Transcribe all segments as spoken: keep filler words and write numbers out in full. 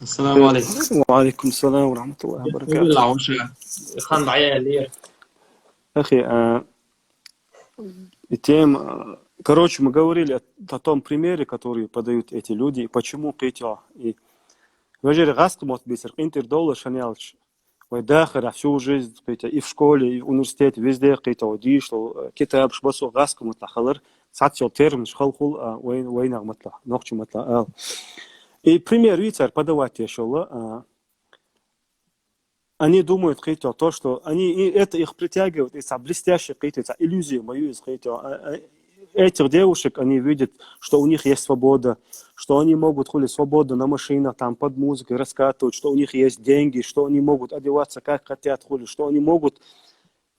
السلام عليكم. وعليكم السلام ورحمة الله وبركاته. Хан дӀаяьллера. أخي, а, и тема, а, короче, мы говорили о, о том примере, который подают эти люди, и почему кхетё. И вежарий, гӀазкхи мотт бийцар, къинтӀера довла шаналча. Вай дахар всю жизнь, кхетё, и в школе, и в университете, везде, кхетё, вай дийшал, э, китабаш бусалба гӀазкхи маттахь хилар, цхьацца йола терминаш хала хул, а, вай, вайнаьха маттахь, нохчий маттахь ала. И пример вийцар подавать еш йола, а, они думают, кхетё, то, что они, и это их притягивает, и цхьа блестящая, кхетё, цхьа иллюзия мою из, кхетё. А, а, этих девушек они видят, что у них есть свобода, что они могут, хули, свободно на машинах, там, под музыкой раскатывать, что у них есть деньги, что они могут одеваться как хотят, хули, что они могут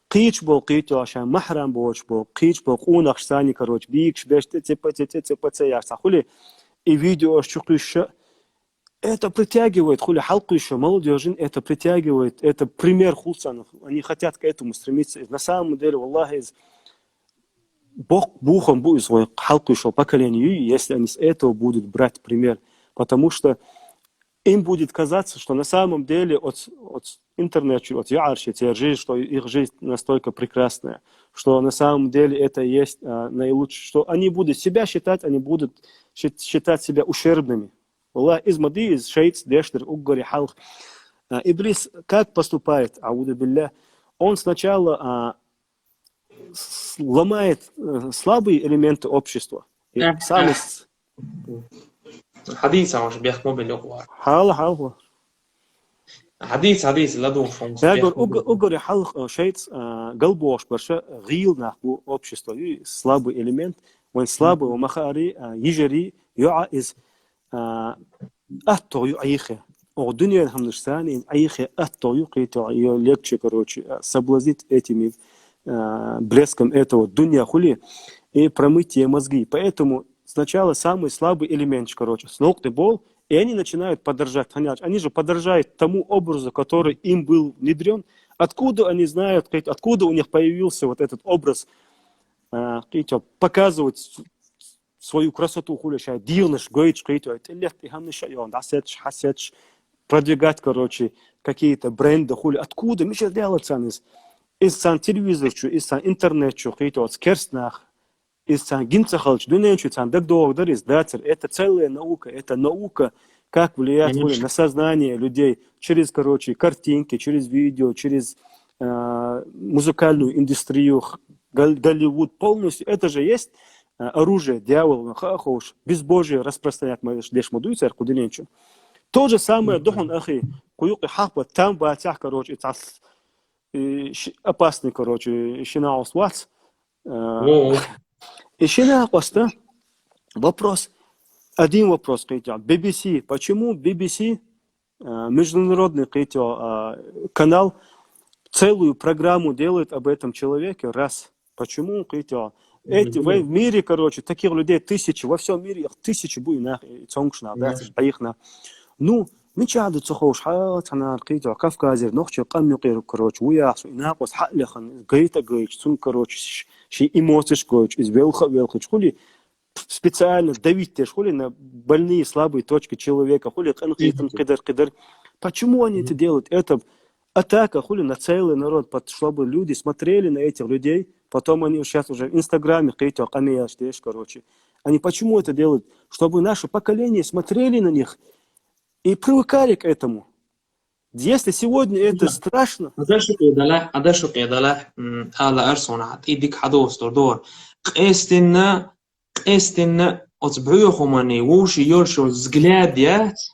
кхыча бола, кхетё, шайн махьрам боцуш бола, кхыча бола къонахчоца, короче, бийгаш беш, тӀе-тӀе-пӀе-тӀе, тӀе-тӀе-пӀе-тӀе яхаш, хули, и видеош чу кхуьссуш. Это притягивает, хули, хьалкхуьссуш молодёжь, это притягивает, это пример хул царна. Они хотят к этому стремиться. На самом деле, валлахӀи, из боккха бохам бу из вай хьалкхуьссуш поколение, если они с этого будут брать пример. Потому что им будет казаться, что на самом деле от, от интернета, от яарши, цержи, что их жизнь настолько прекрасная, что на самом деле это есть, а, наилучшее, что они будут себя считать, они будут счит- считать себя ущербными. Валлахи, из ма дий из, шайтӀас деш дар уггаре хьалха. А, Иблис как поступает, аузу билля? Он сначала, а, с- ломает, э, слабые элементы общества. И Э, самый э. с- Хьадийца уж бехк ма биллехуар. Хьала, хьала. Хьадийца, хьадийца, ладугӀуш. Я говорю, уг- уггаре хьалха, э, шайтӀас, а, галбохуш бараш гӀийла нах бу общество, и слабый элемент. Вайн слабый, ва махари, а, йижари, йоӀ из, а, аттагӀа ю Ӏехе. Оха дуьненан хӀаманаш санна Ӏехе аттагӀа ю, кхетё, её легче, короче, а, соблазнить этими, а, блеском этого дунья, хули, и промыть ей мозги. Поэтому сначала самый слабый элемент, короче, с ног ты бол, и они начинают подражать. Они же подражают тому образу, который им был внедрён. Откуда они знают, кхетё, откуда у них появился вот этот образ, а, кхетё, показывать с- свою красоту, хули, шайн дегӀанаш гойтуш, кхетё, тӀелетта и хӀаманаш а йоьхна, дӀасетташ, хьасетташ, продвигать, короче, какие-то бренды, хули, откуда, мичара даьлла царна из? Из царна телевизор чу, из царна интернет чу, кхетё, оцу керста наха, из царна гина ца хилча, дуьнен чу царна дагадогӀур дара из, дацара. Это целая наука, это наука, как влиять, хули, на сознание людей через, короче, картинки, через видео, через, а, музыкальную индустрию, х- Гол- Голливуд полностью. Это же есть, а, оружие дьявола, хаа ховш, безбожие распространять ма деш, деш ма дуй цара кху дуьнен чу. То же самое духун, ахи, кху юкъе хьахба там бацахь, короче, и цхьа с- и ши- опасный, короче, и ши накъост вац. А, Во, во. И ши накъоста вопрос. Один вопрос, кхетё. Би би си. Почему би би си, а, международный, кхетё, а, канал, целую программу делает об этом человеке? Раз. Почему, кхетё? Эти, в, в мире, короче, таких людей тысячи, во всем мире их тысячи бу и нах, и цомгуш нах, да, Да. цхьа бӀеха нах. Ну, мичара ду ца ховш, хьа, цхьанара, кхетё, Кавказера нохчийн къам юкъера, короче, ву яхаш, и накъост хьа а лехна, гайта а гайташ, цунна, короче, ш- шен эмоцеш гойтуш, иза велха а велхача, хули, специально давить деш, хули, на больные, слабые точки человека, хули, къинхетам, кхидар, кхидар. Почему они это делают? Это атака, хули, на целый народ, под- чтобы люди смотрели на этих людей, потом они сейчас уже в Инстаграме, кхетё, къамелаш деш, короче. Они почему это делают? Чтобы наше поколение смотрели на них и привыкали к этому. Если сегодня это страшно, Хьада шу къедалахь, хьада шу къедалахь, м, ала арсона, хьа, и дика хьадоцур дора. Къестина, къестина, оцу бӀоьхаманна вовшийн йолуш йолу взгляд яц,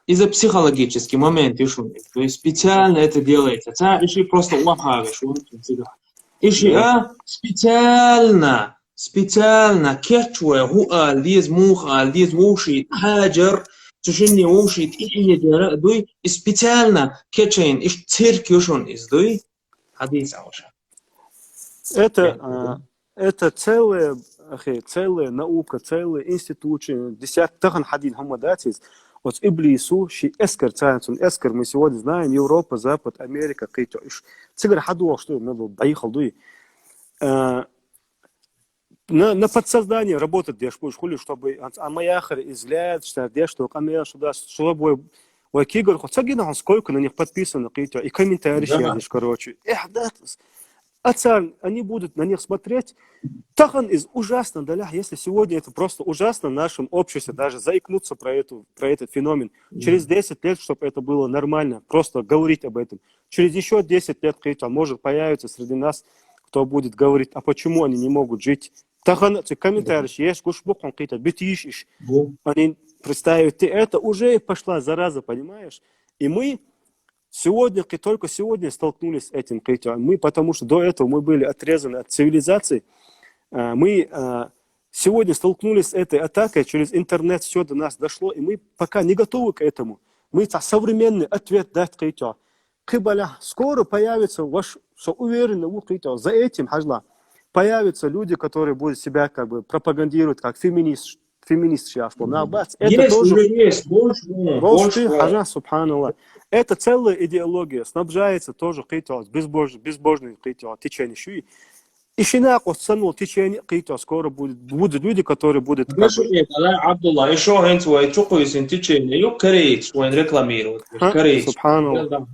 иза психологический момент ю шуна. То есть специально это делается. Ца, и ши просто вахавеш, вон цигахь. И ши, а, специально, специально кечве хӀу ала деза, муха ала деза, вовшийн хьаджар, цу шинне вовшийн тӀе хьежара а дуй, и специально кечйина, иштта цирк ю шуна иза дуй. Хьадийца уша. Это, а, это целая, ахи, целая наука, целая институция, десятки, тахана хьадийна хӀума дац иза. Оцу иблисо шен эскар, царна цунна эскар, мы сегодня знаем, Европа, Запад, Америка, кхетё, уьш цигара хьадогӀуш ду, надо бӀехал дуй. А, на, на подсознание работать деш будешь, хули, чтобы а, а моя хер излять, что деш, что камера сюда, чтобы вай кигар, хоть сагина, сколько на них подписано, кхетий, и комментарии, да, короче. Эх, да, а цар, они будут на них смотреть. Тахан из ужасно, да, если сегодня это просто ужасно в нашем обществе, даже заикнуться про, эту, про этот феномен. Через десять лет, чтобы это было нормально, просто говорить об этом. Через еще десять лет, кхетий, может появиться среди нас, кто будет говорить, а почему они не могут жить. Тахан ци комментарий, еш гуш букван, кхетий, битиш иш. Они представить, ты это уже пошла зараза, понимаешь? И мы сегодня, только сегодня столкнулись с этим, кхетий. Мы, потому что до этого мы были отрезаны от цивилизации, э, мы э, сегодня столкнулись с этой атакой, через интернет все до нас дошло, и мы пока не готовы к этому. Мы это современный ответ дать, кхетий. Кхы бале, скоро появится, ваш, со уверенно, кхетий, за этим, хьажал, появятся люди, которые будут себя как бы пропагандировать как феминист, феминист сейчас, что на бац, это есть, тоже уже есть, больше, больше, хьажал, субханаллах. Это целая идеология, снабжается тоже, кхетий, безбожный, безбожный, кхетий, течение шуй. И шинакъ санал течение, кхетий, скоро будет, будут люди, которые будут как бы... Абдулла, и шо хӀанз вай чу кхуьйсина течение, ю, корейцаш вайна рекламировать. Корейцаш. Субханаллах.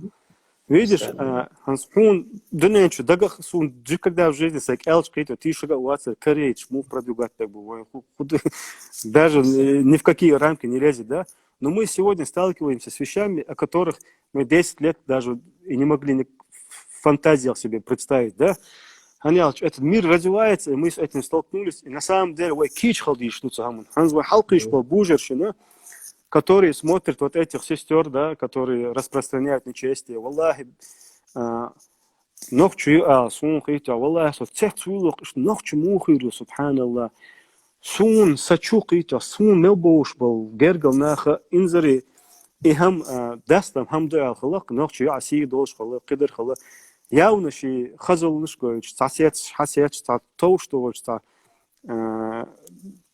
Видишь, а, хӀанз хьона дуьнен чу дагах сона никогда в жизни саг аьлча, кхетий, тийшагӀа вацар корейцаш, мух продвигать так бы, вай, ху-, ху-, даже ни в какие рамки не лезет, да? Но мы сегодня сталкиваемся с вещами, о которых мы десять лет даже и не могли ни в фантазиях себе представить, да? Хьан аьлча, этот мир развивается, и мы с этим столкнулись, и на самом деле, вай кийча хила дезаш ду цу хӀаман. ХӀанз вай хьалкхуьйсуш бола божарий шуна, которые смотрят вот этих сестёр, да, которые распространяют нечестие. Валлахи, а, нохчо ю ала, сона, кхетий, валлахи, со цецвуьйлу-кх, иштта нохчо муха хир ю, субханаллах. Сона, са чу, кхетий, сона мел бовш бола гергара нах, инзаре, и хӀама, а, дастам хӀама ду аьлла хила-кх, нохчо ю а сий долаш хила, кхыдар хила. Явно ший хазаллаш гойташ, цхьа сецаш, хьа сецаш, цхьа товш тохаш, цхьа, а,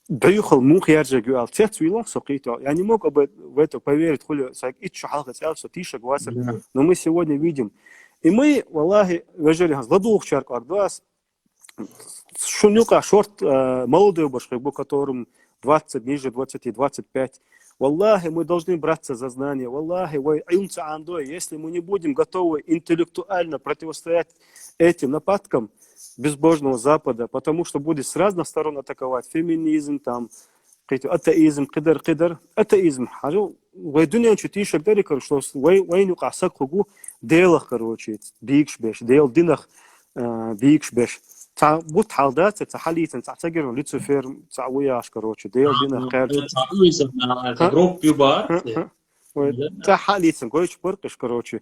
дӀуьйхал муха яржарг ю аьлла цецвуьйлу-кх со, кхетий. Я не мог об эт-, в это поверить, хули саг итт шу хьалха аьлча, со тийшагӀа вацар. Но мы сегодня видим. И мы, валлахи, вежарий, хӀанз ладувгӀачарех кӀоргду аз, шун юкъа шортта, а, молодой баш хир бу, которым двадцать, ниже двадцати, двадцать пять. Валлахи, мы должны браться за знания. Валлахи, вай Ӏилма ца Ӏандой, если мы не будем готовы интеллектуально противостоять этим нападкам безбожного Запада, потому что будет с разных сторон атаковать феминизм, там, кхетий, атеизм, кхыдар, кхыдар, атеизм. Хьажал, вай дуьнен чу тийшагӀа дарий, короче, что вай, вайна юкъахь саг хургва Делах, короче, бийгаш беш, Делан динах, а, бийгаш беш. Цхьа бутт хьалдац, цхьа хьалийцина, цхьа ца гира Люцифер, цхьа ву яхаш, короче, Делан динах кхаьрдаш. Цхьа уйса, а, группа ю бац. Вай цхьа хьалийцина, гойтуш баркъиш, короче.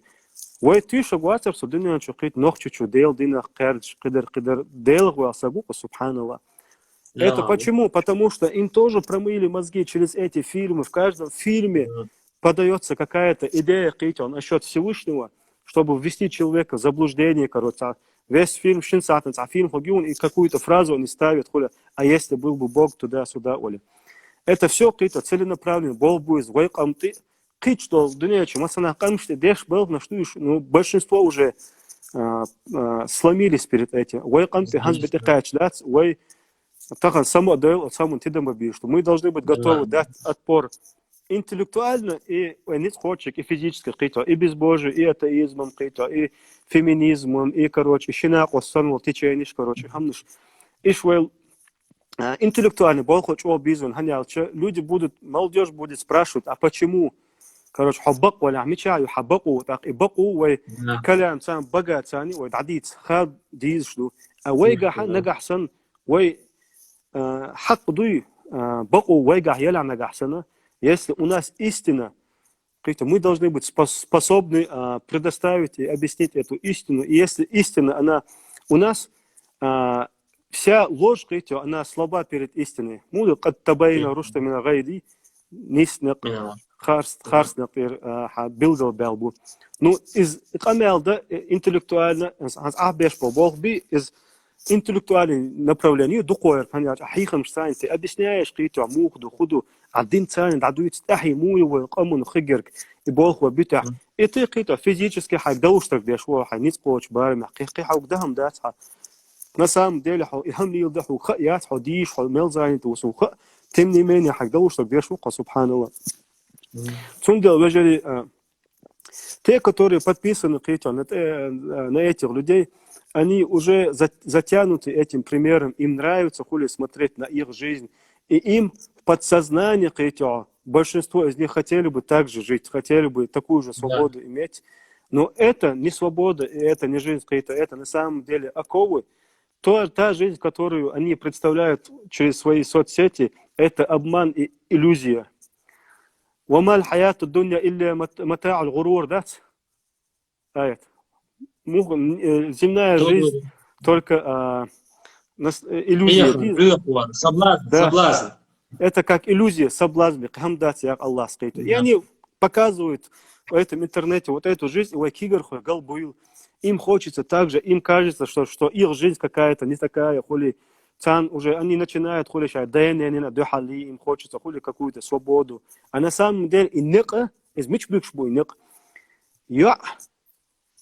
Вай тийшагӀа вацар со дуьнен чу, кхетий, нохчо чу, Делан динах кхаьрдаш, кхыдар, кхыдар, Делах ваьлла саг ву-кх, субханаллах. Это почему? Потому что им тоже промыли мозги через эти фильмы. В каждом фильме подаётся какая-то идея, кхетий, насчёт Всевышнего, чтобы ввести человека в заблуждение, короче. Весь фильм, шин сахьтан цхьа фильм хургья, и какую-то фразу они ставят, хули, а если был бы Бог туда-сюда, оли. Это всё, кхетий, целенаправленно, болх бу иза вай къам тӀа, кхыча долу дуьнен чу массанхьа къамаш тӀе деш балханаш ду уьш, ну, большинство уже, а, а, сломились перед этим. Вай къам тӀе хӀанз бен тӀекхаьчна дац, вай тахан сама а дойла, оцу хӀуманна тидам бан безаш ду. Мы должны быть готовы дать отпор интеллектуально и, ой, ницкъ кхочург, и физически, кхетий, и безбожие, и атеизмом, кхетий, и феминизмом, и, короче, и ши накъост санна волу теченеш, короче, хӀуманаш. Иш вай а, интеллектуальный болх чӀогӀа безаш ду, хӀунда аьлча люди будут, молодёжь будет спрашивать, а почему? Короче, хьо бакъ валахь, мичахь ю хьан бакъо, тӀаккха и бакъо вай калам царна бага царна вай дӀадийца хила дезаш ду. А вайгахь нагахь санна, вай, а, хьакъ дуй, а, бакъо вайгахь елахь нагахь санна, если у нас истина, кхетий, мы должны быть спос-, способны, а, предоставить и объяснить эту истину. И если истина, она у нас, а, вся ложь, кхетий, она слаба перед истиной. Муха ду, къад табаййана рушду мина гӀай, нийса некъ, харц, харц некъ тӀера, а, хьан билгал баьлла бу. Ну, иза къамел дан, э, интеллектуально, хӀанз ахь беш бо болх бий, иза интеллектуальный направление ю, дукхойриг, хӀунда аьлча хьехамаш царна тӀе объясняешь, кхетий, муха ду, хӀун ду, а дин царна дӀадуьйцу, тӀаьхье муха ю вайн къаман хигерг, и болх вай битахь. И тӀе, кхетий, физически хьайга довш стаг деш ву, хьайн ницкъ кхочу барамехь, кхин, кхин хьайга дахам дац хьан. На самом деле, хьо, и хӀама леладе хьога хаа яц, хьо дийша, хьо мел занят ву хьога хаа, тем не менее, хьога далуш даг деш ву хьо, субханаллах. Цундела, вежарий, а, те, которые подписаны, кхетё, на, те- на этих людей, они уже за- затянуты этим примером, им нравится хули смотреть на их жизнь, и им в подсознании, кхетё, большинство из них хотели бы так же жить, хотели бы такую же свободу иметь. Но это не свобода, и это не жизнь, кхетё, это на самом деле оковы. То- та жизнь, которую они представляют через свои соцсети, это обман и иллюзия. وما الحياة الدنيا إلا مت- متاع الغرور, да? Аят. Мух- э, земная жизнь только а, нас- э, иллюзия. Соблазн, да, соблазн. Это как иллюзия, соблазн, бихамдат, як Аллах скажет. И они показывают в этом интернете вот эту жизнь, и вай кигар хой, гал буил. Им хочется так же, им кажется, что, что их жизнь какая-то не такая, хули цан уже, они начинают хули ща, да, не, не, не, духали, им хочется хули какую-то свободу. А на самом деле и никъ, из мич бикш буй никъ. Я,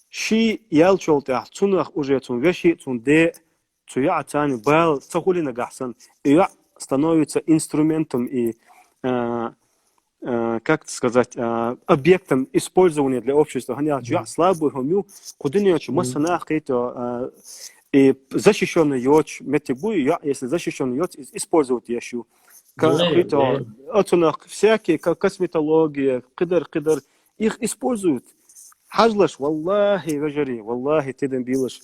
ши ял чёлтях, цунах уже цун веши, цун де, цу я цани бал, ца хули нагахсан. И я становится инструментом и, э, э, как это сказать, э, объектом использования для общества. Хани я слабый хомю, кудыни я масана хето, э, и защищённый йоч, мети буй, я, если защищённый йоч, использовать я щу. Хето, оцунах всякие, как косметология, кыдар, кыдар, их используют. Хьажлаш, валлахи, вежарий, валлахи, тидам билаш.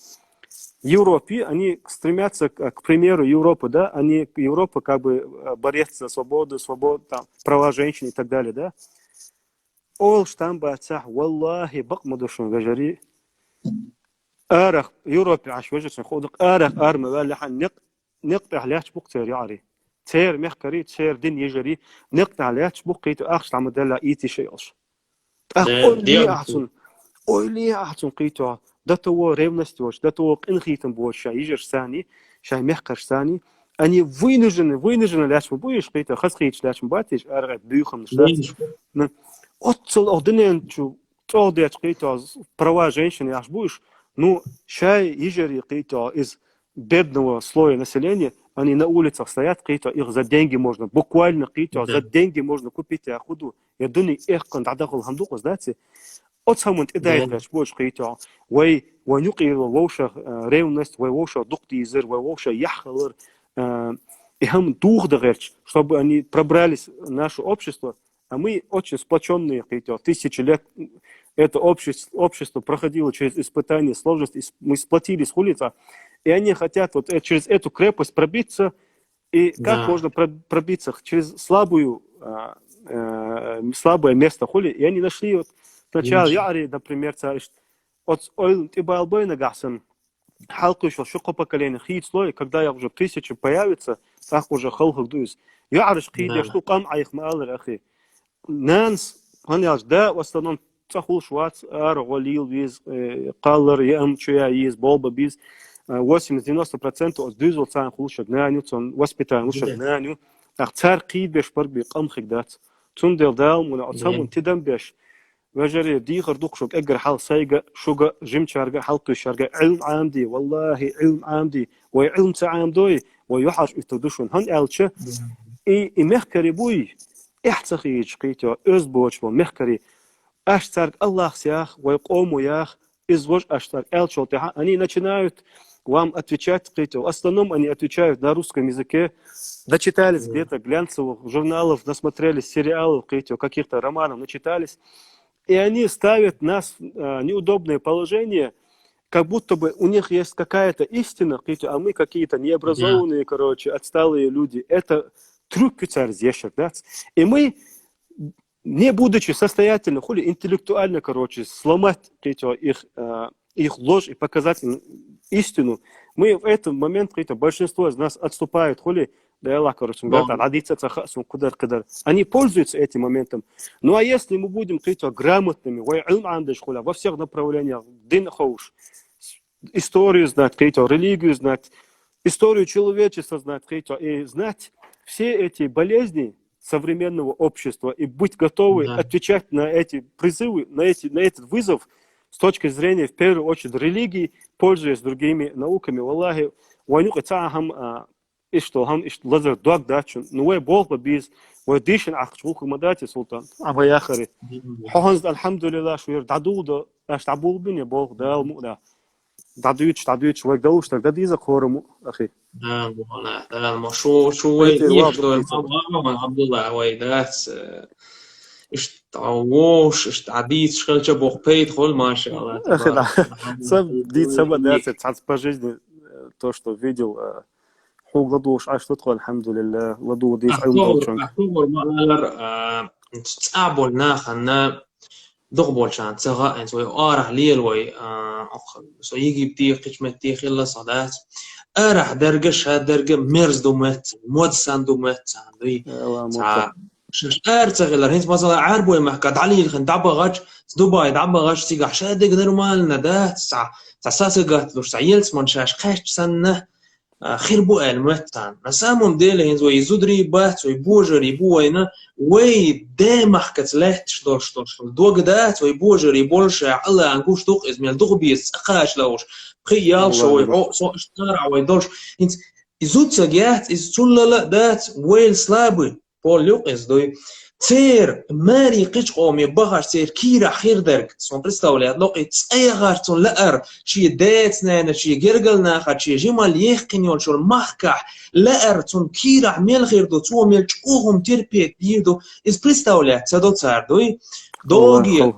Европе, они стремятся, к, к примеру Европы, да, они, Европа как бы э, борец за свободу, свободу, там, права женщин и так далее, да. Ол штамба цах, валлахи, бакъ мадушун, вежарий. Арах, Европе аш вежарий, ходок арах арма валли хан никъ, никъ тахлач бук цер яри. Цер мехкари, цер дин ежари, никъ тахлач бук кхетё ахш тамадалла ити шейолш. Ах, ойли ахцун, ойли ахцун кхетё. До того ревность воч, до того къинхитам боч, ша ижер сани, ша мехкар сани. Они вынуждены, вынуждены лячма буйш кхетё, хас хич лячма батиш, аргат бюхам шлац. Оццол ох динен чу, цол деч кхетё, права женщины аш буйш. Ну, шай ижери кхетё из бедного слоя населения, они на улицах стоят, кхетё, их за деньги можно, буквально кхетё, за деньги можно купить, я худу. Я дуни эх кон дадахул хамдукус, да, ци? Оц хамун тидайт бач, боч кхетё. Вай, вай нюкъи вовша э, ревность, вай вовша дукъ дизер, вай вовша яхалар, э, и хам дух дагерч, чтобы они пробрались в наше общество, а мы очень сплочённые, кхетё, тысячи лет это общество, общество проходило через испытания, сложности, и с- мы сплотились в улица, и они хотят вот э- через эту крепость пробиться, и как можно про- пробиться через слабую, а, э, слабое место хули, и они нашли вот сначала я ари, например, царишт, от ойлун тибалбой нагахсан, халкы шо шуко поколение хит слой, когда я уже тысячи появится, так уже халхак дуйс. Я ариш кхидеш ту кам айх маалар, ахи. Нанс, хан ялш, да, в основном цахул швац, ар голил виз, э, каллар, я ам чуя из, болба биз, э, восемьдесят-девяносто процентов от дюзел цан хулшак наню, цон воспитание хулшак наню. Ах цар кхидеш парби кам хигдац. Цундел дал муна, от самун тидам беш. Вежари, дихар духшук, эггар хал сайга, шуга, жимчарга, халкы шарга, илм амди, валлахи, илм амди, вай илм ца амдой, вай юхаш иту душун. Хан ялча, и, и мехкари буй, эх цахич кхетё, оз боч бо мехкари. Аш царг Аллах сях, вай кому ях, из вож аш царг ялчол тиха. Они начинают вам отвечать, кхетё. В основном они отвечают на русском языке. Дочитались где-то глянцевых журналов, насмотрелись сериалов, кхетё, каких-то романов начитались. И они ставят нас в э, неудобное положение, как будто бы у них есть какая-то истина, кхетё, а мы какие-то необразованные, короче, отсталые люди. Это трюк царь зешек, да? И мы, не будучи состоятельны, хули интеллектуально, короче, сломать, кхетё, их, э, их ложь и показать им истину, мы в этот момент, кхетё, большинство из нас отступает, хули, да, я короче, говорит, радица цаха, сун кудар, кудар. Они пользуются этим моментом. Ну а если мы будем, кхетё, грамотными, вай илм андыш хуля, во всех направлениях, дин хоуш, историю знать, кхетё, религию знать, историю человечества знать, кхетё, и знать все эти болезни современного общества и быть готовы отвечать на эти призывы, на, эти, на этот вызов с точки зрения, в первую очередь, религии, пользуясь другими науками. Валлахи, вайна юкъе цхьа хӀама, а, иштта хӀама, иштта лазар дог дац шуна. Ну, вай болх бан беза, вай дийшина Ӏахча гӀуллакх ма дац, Султан. А, вай яхаре. Хьо хӀанз, алхьамдулиллахӀ, шу яр дӀадугӀу до, аш дӀаболабина болх, Дала мукъ лахь. ДӀадуьйцуш, дӀадуьйцуш, вайга далуш дар да деза кхораму, ахи. Дала мукъ лахь, Дала мукъ. Шу, шу вай Хетир эш вахт дой, бакъ ма вахт, Абдулла, вай дац, э, иштта вовш, иштта дийцаш хилча боху пайда хул, машалла. Ахи, да. Са дийца сама дац, цхьацца по жизни, э, то, что видел, э, хьуг ладугӀуш Ӏаш ду тхо, алхьамдулиллахӀ, ладугӀу дийца Ӏилма долчунга. Ахтогор ма алар, а, цӀа болу нахана дукха болчарна ца хаьа, хӀинца вай арахь лела вай, а, со Египте, кхечу метте хилла со дац. Арахь дерга, ша дерга мерза ду моьтту, модсан ду моьтту, дуй. Ала, Цхьа, муха. Шаьш ара ца хилар, хӀинца, масала, Ӏарбой махка дӀалийла хин дӀабахача, Дубай дӀабахача, цигахь ша дерг нормально дац, цхьа, цхьа сацагатталуш, цхьа елцман шаьш кхаьчча санна, а, хир бу аьлла моьтту царна. На самом деле, хӀинца вай зударий бац, вай божарий бу вайна, вай Даймахкаца лаьтташ долуш долуш дог дац, вай божарий болуш, Аллахьан гуш ду-кх иза, мел дукха беза цӀа кхача лууш, пхи ял шо вай хьо, со иштта цара вай долуш. ХӀинца и зудсаг яц, иза цуллала а дац, вайла слабый пол юкъ иза дуй. Церан маре кхечу къоме бахаш, церан кийрахь хир дерг, суна представлять ло-кх, и цӀа яхар цунна лаар, шен деца-нанас, шен гергара нахана, шен жималла ехкина йолчу махкахь лаар, цунна кийрахь мел хир ду, цо мел чӀогӀа хӀума терпеть дийр ду, иза представлять ца до цара дуй. Доге,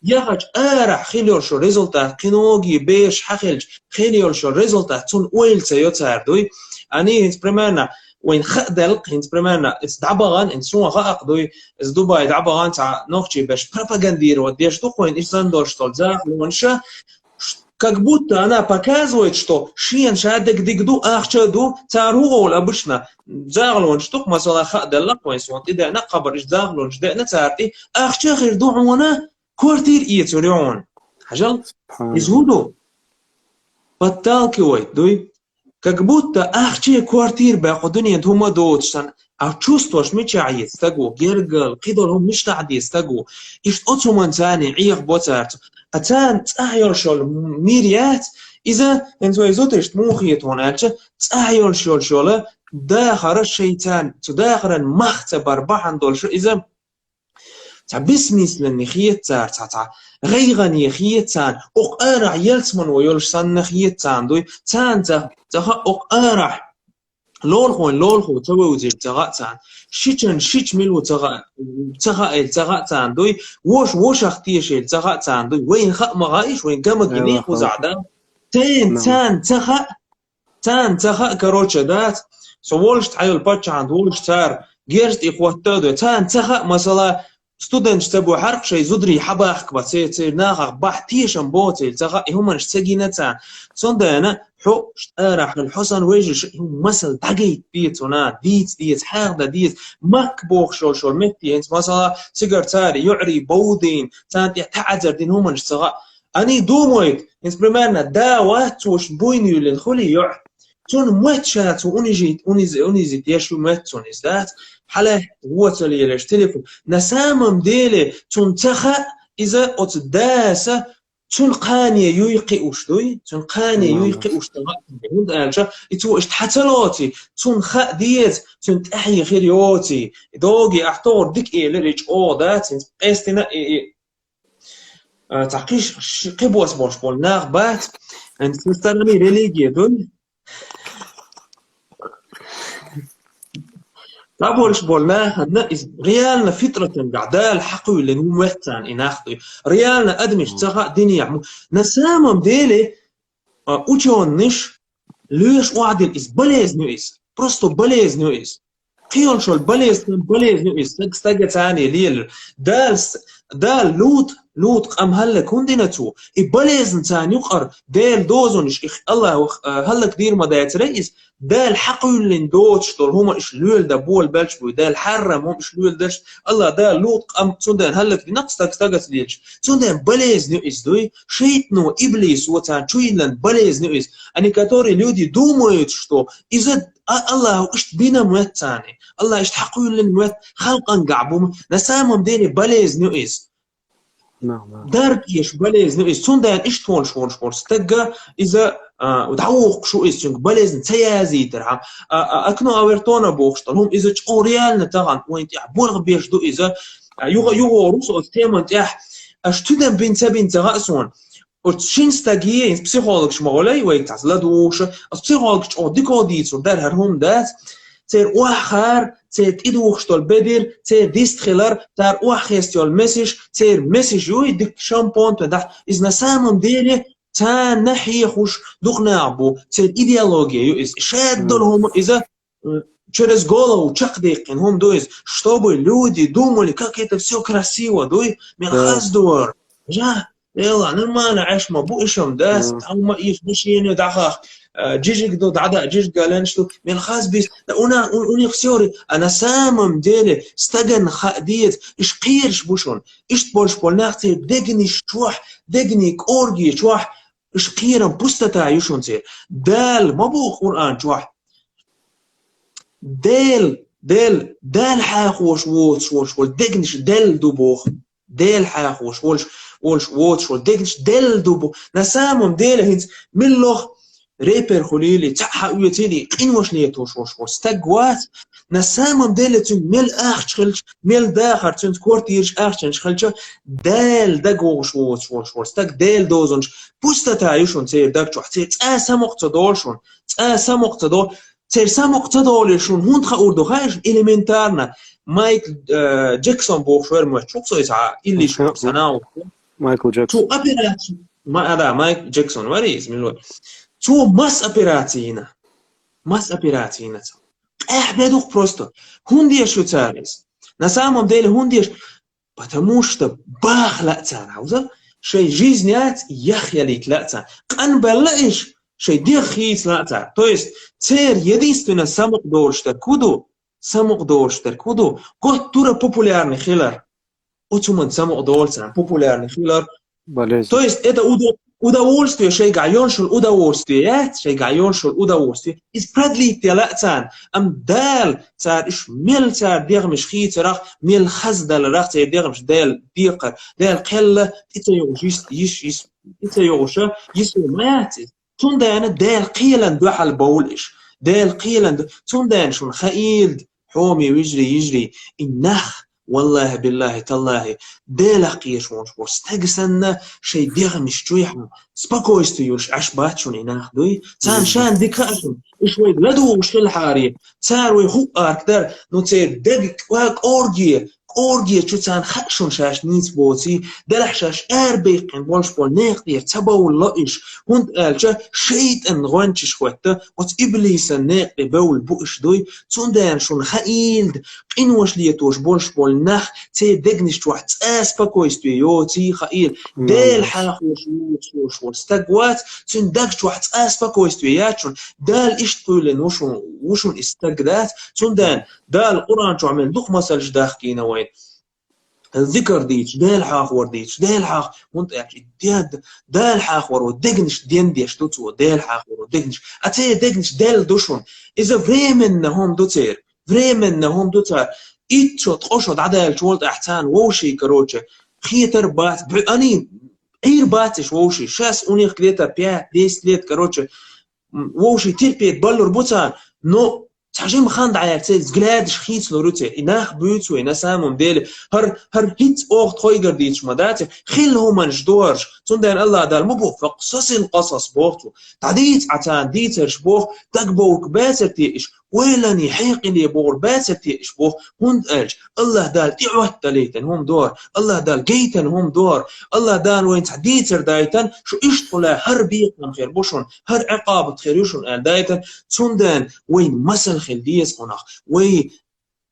яхачу арахь хила йолчу результат, кхин ноге бераш хьан хилча, хила йолчу результат цунна ойла ца йо цара дуй. Ани хӀинца примерно вайна хаа делкъ, хӀинца примерно, иза дӀабахана, хӀинца суна хаакх дуй, иза Дубай дӀабахана цхьа нохчий берш пропагандировать деш ду-кх вайна, иза санна долуш долу захалонаш, как будто она показывает, что шена ша дерг дика ду, ахча а ду, цара хӀун олу обычно? Захалонаш ду-кх, масала, хаа делла-кх вайна, суна тӀедеана хабар, иза захалонаш деана цара тӀе, ахча а хир ду хьуна, квартира эцур ю хьуна. Хьажал, иза хӀун ду? Подталкивает дуй. Как будто ахча, квартира баккха дуьненан хӀума доцуш санна, а чувстваш мичахь еза стаго, гергал, кхидолу хӀума мичахь деза стаго. Иштта оцу хӀуманца царна Ӏехабо цара цу. А царна цӀахь йолуш йолу мир яц, иза, хӀинца вай зудчуьнца муха хета хьуна аьлча, цӀахь йолуш йолуш йолу дахар шайн царна, цу дахаран мах ца бар бахьана долуш иза. Цхьа бессмысленный хета цара, цхьа, цхьа гӀайгӀане хета царна, окху арахь ялсамано йолуш санна хета царна дуй, царна ца, ца хаьа окху арахь лолахойн лолахо ца вевзира ца хаьа царна, шичан шича мила ву ца хаьа, ца хаьа ца хаьа царна дуй, воша вошах тешийла ца хаьа царна дуй, вайна хаа ма хаьа иш, вайн гамагиний кхузахь дан. Царна, царна ца хаьа, Царна ца хаьа, короче, дац, со волуш цхьайолу паччахьан волуш цара герз тӀе хӀотта а дуй. Царна ца хаьа, масала, студенташ ца бу хьаркх шайн зударий хьабахка бан, церан, церан нахах бахь тешам боцийла ца хаьа, и хӀуманаш ца гина царна. Цундела хьо арахь хила, хьо санна вежарша и хӀума масал дӀагайта деза цунна, дийца деза, хьехда деза, Макка бохуш йолуш йолу метте, хӀинца, масала, цигара цара йоӀарий бовдийна, царна тӀе таӀзар дина хӀуманаш ца хаьа. Они думают, хӀинца примерно да вац, цо шен буйна юьллина хуьлий йоӀ. Цунна моьтту ша цо унижить, униз-, унизить еш ю моьтту цунна иза дац. Хьалаьхьа воцалелаш телефон. На самом деле, цунна ца хаьа, иза оцу даса цуьнан кхане юй кхиуш дуй, цуьнан кхане юй кхиуш ца хаьа цунна. ХӀунда аьлча, и цо иштта хьан ца лоций, цунна хаа деза, цуьнан тӀаьхье хир йоций. Доге ахь тохар дика элира, и чӀогӀа дац, хӀинца къестина и, и А, цхьа кхиш-, ш-, кхин бос болуш болу нах бац, со стороны религии дуй. Цхьа болуш болу нахана иза реально фитратан гахь Дала хьакхуьйлина ву моьтту царна и нах дуй. Реально адамаш ца хаьа динехь му-, на самом деле, а, учёныш лоьш охьадилла иза болезнь ю иза. Просто болезнь ю иза. Кхин йолуш йолу болезнь, болезнь ю иза, стаг, стага царна лелар. Дала с-, Дала Лут, Лут къам хӀаллак хӀунда дина цо? И болезнь царна юкъара Делан дозанаш, и Аллаху, а, хӀаллак дийр ма дацара иза. Дала хьакхуьйллина доцуш долу хӀума иша лоьла дан болабелча буй. Дала хьаррам хӀума иша лоьла дерш. Аллах Дала Лут къам цундела хӀаллак дина стаг стагаца лелаш. Цундела болезнь ю иза дуй. Шайтано, иблисо царна чу йиллина болезнь ю иза. Они, которые люди думают, что иза А-, Аллаху иштта бина моьтту царна. Аллах иштта хьакхуьйллина моьтту халкъангахь бу ма-, на самом деле болезнь ю иза. Дарба эш болезнь ю иза. Цундела иштта волуш волуш волу стагга иза а, дӀавохуш ву иза, цуьнга болезнь ца язийтархьама. А, а, окно Авертона бохуш долу хӀума, иза чӀогӀа реально тахана вайн тӀехь болх беш ду иза. А, юха, юха русо оцу теман тӀехь, аша чудам бина ца бина ца хаьа суна. Оцу шина стаге, иза психологаш ма гӀолай, вайга цхьацца ладугӀуша, оцу психологаш чӀогӀа дика дийцур дара хӀара хӀума дац. Церан охьахаар, церан тӀедухуш долу бедар, церан дистхилар, цара охьахеста йолу месаш, церан месаш юй, дика шампонт вен дахь. Иза на самом деле царна хьехуш дукха нах бу, церан идеология ю иза. Шадолу хӀума иза, м, через голову чекхдеккхина хӀума ду иза. Чтобы люди думали, как это всё красиво, дуй, мел хаздор. Жа, эла, нормально Ӏаш ма бу ишам, дас, там ма иш машина дахах, а, жижиг ду, дада, жижиг галенш ду, мел хаз бис, да уна, у, у них всё ре-, а на самом деле, стаган ха дец, иш кхерш бушун, ишт больш бол нах церан дегниш чохь, дегни кӀорги чохь, иш кхерам пустота ю шун церан. Дала ма бу Къуръан чохь. Дел, Дел, Дел хьахош воцуш волуш, волуш, дегнаш Дел ду боху. Дел хьахош волуш, волуш, воцуш волуш, дегнаш Дел ду бу. На самом деле, хӀинца миллох репер хуьлийли, цхьаъ хьан оьцийли, къинош летош волуш, волуш, стаг вац. На самом деле, цуьнга мел ахча хилча, мел дахар, цуьнца квартираш ахчанаш хилча, Дел дагвогӀуш воцуш волуш, волуш, стаг Дел дозунаш, пустота ю шун церан даг чохь, церан цӀа самукъа ца долу шун, цӀа самукъа ца долу. Церан самукъа ца долуш шуна хӀунда хаур ду хаьий шуна? Элементарно. Майкл, э, Джексон бохуш вара моьтту, чу со иза илли шу Мгм. Санал. Майкл Джексон. Цу операци-, ма-, а, да, Майкл Джексон вара иза, милла. Цу масс операци йина. Масс операци йина цу. Къаьхьа бе дукха просто. ХӀунда еш ю цара иза? На самом деле, хӀунда еш? Потому что баха лаьа цара, хьовза, шайн жизнь яц, яхъялийта лаьа цара. Къанбелла иш, шайн дегӀ хийца лаьа цара. То есть, церан единственно самукъа долуш дерг хӀун ду? Самукъа долуш дерг хӀун ду? Готтура популярный хилар. Оцу хӀуманна самукъа долу царна, популярный хилар. Болезнь. То есть, это удо-, удовольствие, шайгахь йоншул удовольствие яц, шайгахь йоншул удовольствие. Иза продлить де лаьа царна. Амма Дала цара иш мел цара дегӀмаш хийцарах, мел хаза даларах церан дегӀмаш Дала декхар. Дала кхелла тӀе ца йогӀуш, йиш, йиш, йиш, тӀе ца йогӀуша, йиш ма яц иза. Цундела Дела кхелан дуьхьал бовла иш. Дела кхелан ду-, цундела шуна хаийла, хьоме вижри, йижри, и нах, валлахи, биллахи, таллахи, Дела кхераш волуш волу стаг санна, шайн дегӀмаш чуйхьа, спокойствие йолуш Ӏаш бац шуна и нах дуй. Царна шайна дика хаа шуна, иш вай ладугӀуш хилахьаре, цара вай хӀуъа аркадара, ну церан дег кӀорге, кӀорге чу царна хаьа шуна шаьш нийса боций, делахь шаьш арабаьккхина болуш болу некъа тӀера ца бовлало иш, хӀунда аьлча шайтӀан гӀоьнчаш хӀотта, оцу иблисан некъа тӀе бевлла бу иш дуй, цундела шуна хаийла, къинош летош болуш болу нах, церан дегнаш чохь цӀа спокойствие йоций хаийла. Дела хьахош воцуш волу стаг вац, цуьнан даг чохь цӀа спокойствие яц шуна, Дала иштта кхоьллина ву шун, ву шуна и стаг дац, цундела Дала Къуръан чохь мел дукха масалш дахкийна вайна. Зикр дийцаш, Дела хьахор дийцаш, Дела хьах-, хӀунда аьлча и дед-, Дела хьахоро дегнаш дендеш ду цо, Дела хьахоро дегнаш. А церан дегнаш Дела ду шуна. Иза временно хӀума ду церан. Временно хӀума ду цара. Итт шо, ткъа шо дӀадаьллачу волу тӀехь царна вовший, короче, хетар бац, бу-, ани, Ӏийр бац иш вовший. Сейчас у них где-то пять-десять лет, короче, м, вовший терпеть баллур бу царна. Но цхьа жима хан дӀаярца, взглядаш хийцалур ю церан. И нах буьйцу вай, на самом деле. ХӀара, хӀара хӀинца оха тхойгара дийцаш ма дац, хилла хӀуманаш дохарш. Цундела Аллах Дала ма бу, «Факъсасил къасас», боху цо. ДӀадийца Ӏа царна дийцарш боху, дагбовлка бацар те иш, ойлане хьекъале бохур бацар те иш боху, хӀунда аьлча Аллах Дала тӀеӀотталийтина хӀума дохар, Аллах Дала гайтина хӀума дохар, Аллах Дала вайна цхьа дийцар дайтина, шу иштта хуьлахь хӀара бекхам хир бу шуна, хӀара Ӏикъабат хир ю шуна аьлла дайтина, цундела вайн масал хила деза кхунах, вай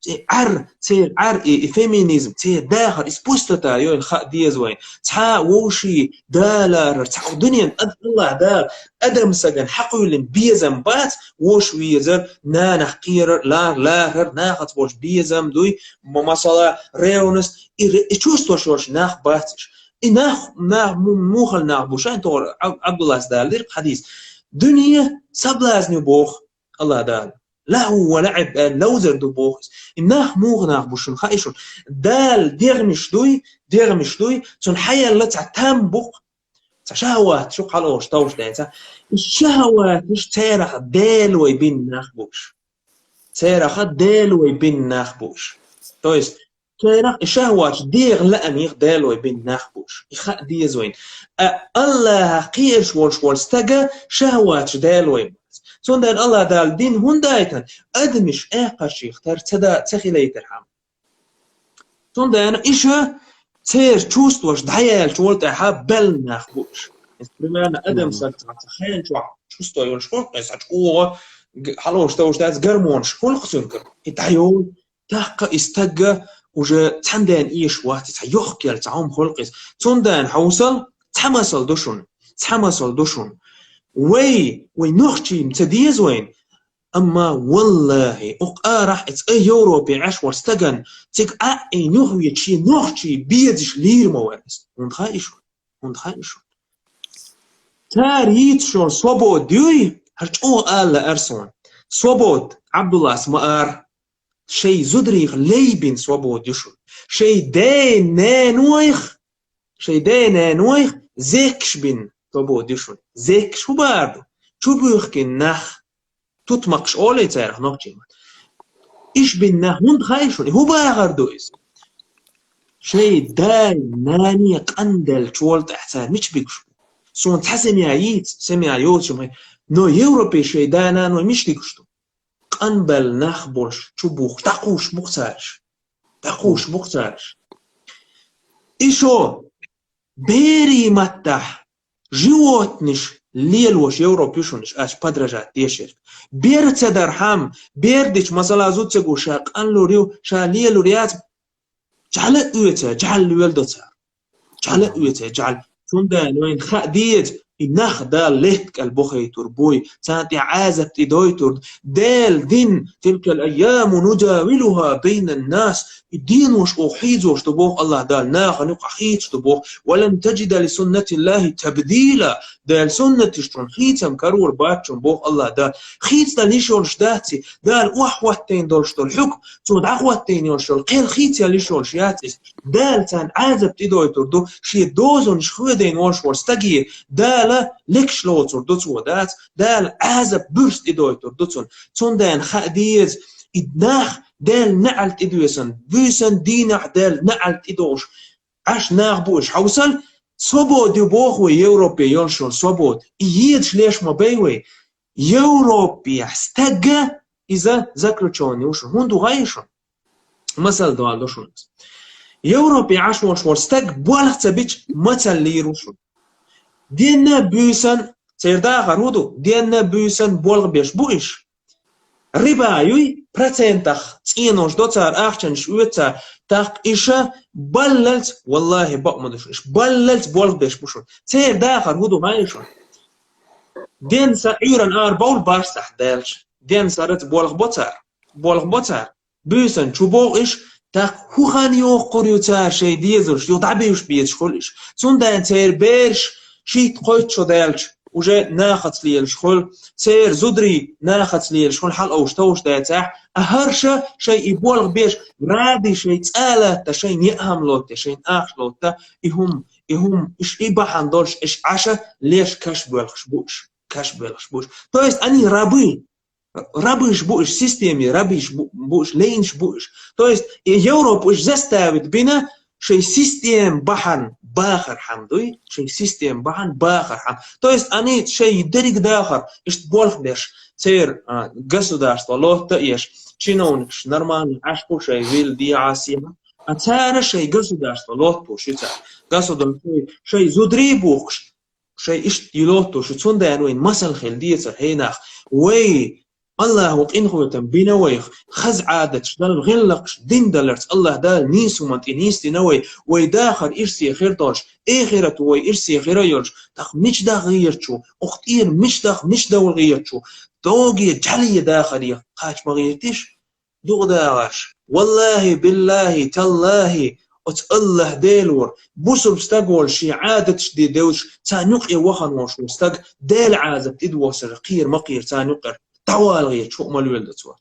Церан Ӏар, церан Ӏар, и, и феминизм, церан дахар, иза пустота йойла хаа деза вайн. Цхьа вовший даларар, цхьа дуьнен ад-, Аллах Дала адам сагана хьакхуьйлина безам бац, вош везар, нанах кхерар, ла-, ларар, нахаца волчу безам дуй, м-, масала, ревность, и ре-, и чувствовать йолуш нах бац иш. И нах, нах му-, мухал нах бу, шайн тохара Аб-, Абдуллас далира хьадис. Дуьне соблазн ю боху Аллах Дала. Лагьу ва лаӀиб аьлла ловзар ду боху иза. И нах муха нах бу шуна хаьий шуна? Дала дегӀмаш дуй, дегӀмаш дуй, цунна хьаелла цхьа там бу-кх. Цхьа шахӀват шу хьалош товш дайца. И шахӀваташ церах Делой бин нах буш. Церах Делой бин нах буш. То есть, церах и шахӀваташ дегӀ лаамих Делой бин нах буш. И ха дезойн. А Аллаха кхиеш волш вол стага шахӀваташ Делой. Цундан Аллах Дала дин хӀундайтан, адамиш эккхаших тар ца да, ца хилейтар хьам. Цундена иша цер чувстваш дӀаяьлча вол тӀехьа бел нах буш. Примерно, адам саг ца хен чувство йолш хулк, эс ач угъо, хьалош товш дац гормонш хулк цункар. И дӀайол, такка и стагга уже цанден иш вахти ца йохкел, ца хум хулк эс. Цунден хьаусал, ца масал душун, ца масал душун. Вай, вай нохчим ца дезойн, Амма, валлахӀи, укх арахь эц ай Европе Ӏаш вар стаган, циг Ӏаъин юхвечи нохчи безаш лийр ма вар эс. ХӀунда хаьа шу? ХӀунда хаьа шу? Цар йийцаш йола свобод юй, хӀара чӀогӀа ала арсон. Свобод, Абдуллас ма ар, шей зудрих лейбин свобод ю шун. Шей дей ненойх, шей дей ненойх зекш бин свобод ю шун. Зекш хӀу бар ду? Чу буьхкин нах. Тутмакхаш олий царах нохчий мат. Иш бин нах хӀунда хаьа шуна? И хӀу бахар ду иза? Шей дай нани къандел чуол тӀехь цар мич бигуш? Суна цхьа семья йийц, семья йоцу ма. Но Европе шей дай нано мич дигуш ду? Къанбел нах болш чу бух, дӀакхуш бух царш. ДӀакхуш бух царш. И шо, бери маттахь, животниш лелош Европа ю шунаш, ач подражать дешерг. Бер ца дар хьам, бер дич, масала, зуд ца гу, ша къанлур ю, ша лелур яц, чхьала оьца, чхьала лоьл до цар. Чхьала оьца, чхьала. Цунден вайн ха деза, и нах Дала леткал бохейтур буй, цан тӀе Ӏазап тӀе дойтур, Дел дин, тилкал айяму нудавилуха бейнан нас, и денош ох хьийзош ду бох Аллах Дала, нахана юкъа хьийцаш ду бох, валан таджида ли суннатиллахи табдила, Дел суннатиш чун хьийцам карор баччун бох Аллах Дала. Хьийцдал йиш йолш даци, Дала охьахӀоттайн долш дол хьук, цо дӀахӀоттайн йолш йол, кхел хьийцал йиш йолш яц иза. Дала цан Ӏазап тӀе дойтур ду, шен дозунаш хоьдайн волш вар стаге, Дала лекш лоцур ду цо дац, Дала Ӏазап буьрс тӀе дойтур ду цун. Цунден ха деза, и нах Дел наӀал тӀе доьсан, буьйсан дийнахь Дел наӀал тӀе долуш. Аш нах бу уьш хьовсал, свобода ю боху вай Европе йолшал свобода. И едаш леш ма бай вай. Европехь стагга иза заключённый ю шуна. ХӀунда ву гӀай шуна? Масал дола ду шуна. Европе Ӏаш волуш волу стаг болх ца бича мацаллийр ву шуна. Денна буьйсан, церан дахар хӀун ду? Денна буьйсан болх беш бу иш. Риба юй, процентах цӀенош до цара, ахчанаш оьцу цара, тӀаккха иша баллалц, валлахӀи, бакъ ма ду шуна, иша баллалц болх беш бу шуна. Церан дахар хӀун ду гӀай шуна? Ден са Ӏуьйран ара бовла барсахь даьлча, ден сараца болх бо цара, болх бо цара. Буьйсан чу богӀу иш, тӀаккха хӀу хан йохкур ю цара шайн дезалш, юха дӀабуьйш безаш хуьлу иш. Цундела церан бераш шийтта-кхойтта шо даьлча, уже нахаца лелаш хуьлу, церан зударий нахаца лелаш хуьлу, хьалауш товш дацахь, а хӀара ша шайн и болх беш, ради шайн цӀа латта, шайн неӀ хӀама лотта, шайн ахча лотта, и хӀума, и хӀума, иш и бахьана долуш, иш Ӏаша леш каш боьлхуш бу уьш, каш боьлхуш бу уьш. То есть они рабы, рабыш бу уьш, системе рабыш бу, бу уьш, лейнаш бу уьш. То есть и Европа уьш заставит бина, шайн система бахьана бахар хьан дуй, шайн система бахьана бахар хьан. То есть они шайн дерриг дахар, иштта болх беш, церан, а, государство лотта еш, чиновникаш нормально Ӏаш бу шайн вил диа сема, а цара шайн государство лоттуш ю цара. Государство шайн зударий бухкуш, шайн иштта йилоттуш ю, цундела вайн масал хила дезар хӀенах. Вай, Аллахо къинхетам бина вайх, хаза Ӏадаташ дала, гӀиллакхаш дин даларца Аллах Дала нийса хӀуман тӀе нийсдина вай, вай дахар ирсе хир долуш, эхират вай ирсе хира йолуш, тӀаккха мича даха гӀерташ ву, оха тӀера мича даха, мича довла гӀерташ ву, доге, жӀале дахаре кхача ма гӀертиш? ДукъдагӀаш, валлахӀи, биллахӀи, таллахӀи, оцу Аллах Дела вара, бусурба стаг волуш шен Ӏадаташ де девзаш, царна юкъе вахана волуш ву стаг, Дела Ӏазап тӀедоссар кхера ма кхера царна юкъара, дӀавала гӀерташ хӀуъа ма лоьла ду цо.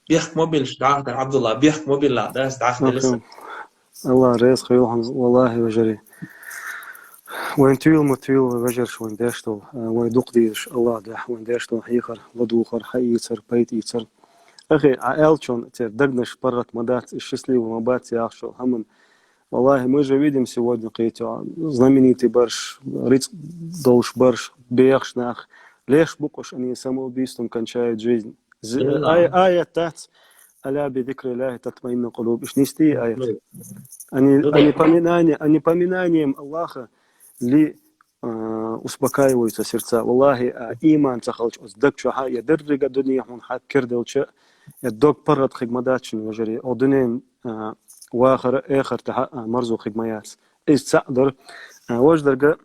Бехк ма билаш, дӀахтар Ӏабдулла, бехк ма билла, дас дӀахтар. Аллах реза хуьлда хьуна, валлахӀи, вежарий. Вайн туьйла ма туьйла, вежарий, вайн деш дола, а, вай дукха дезаш Аллах дахь, вайн деш дола хьехар, ладувгӀар, хьаийцар, пайда ийцар. Ахи, а аьлчун цер дагнаш паргӀат ма дац, и счастливый ма бац яхаш хӀаман. Валлахи, мы же видим сегодня, кхетий, знаменитый бараш, рицкъ долаш бараш, бехаш нах, леш бу-кх уж, они самоубийством кончают жизнь. З-, ай-, аят дац: «Аля би зикриллахи татмаинну кулуб». Ишта нийса дий аят? Они, они поминание, они поминанием Аллаха ли, а, успокаиваются сердца. Валлахи, а, иман ца хилча оцу даг чохь, я деррига дуьне хьуна хьакхерделча, я дог паргӀат хиг ма дац шуна, вежарий. О дуьнен, а, вахара, эхартахь а марзо хиг ма яц. Иза цхьаъ дара. А, важа дерг,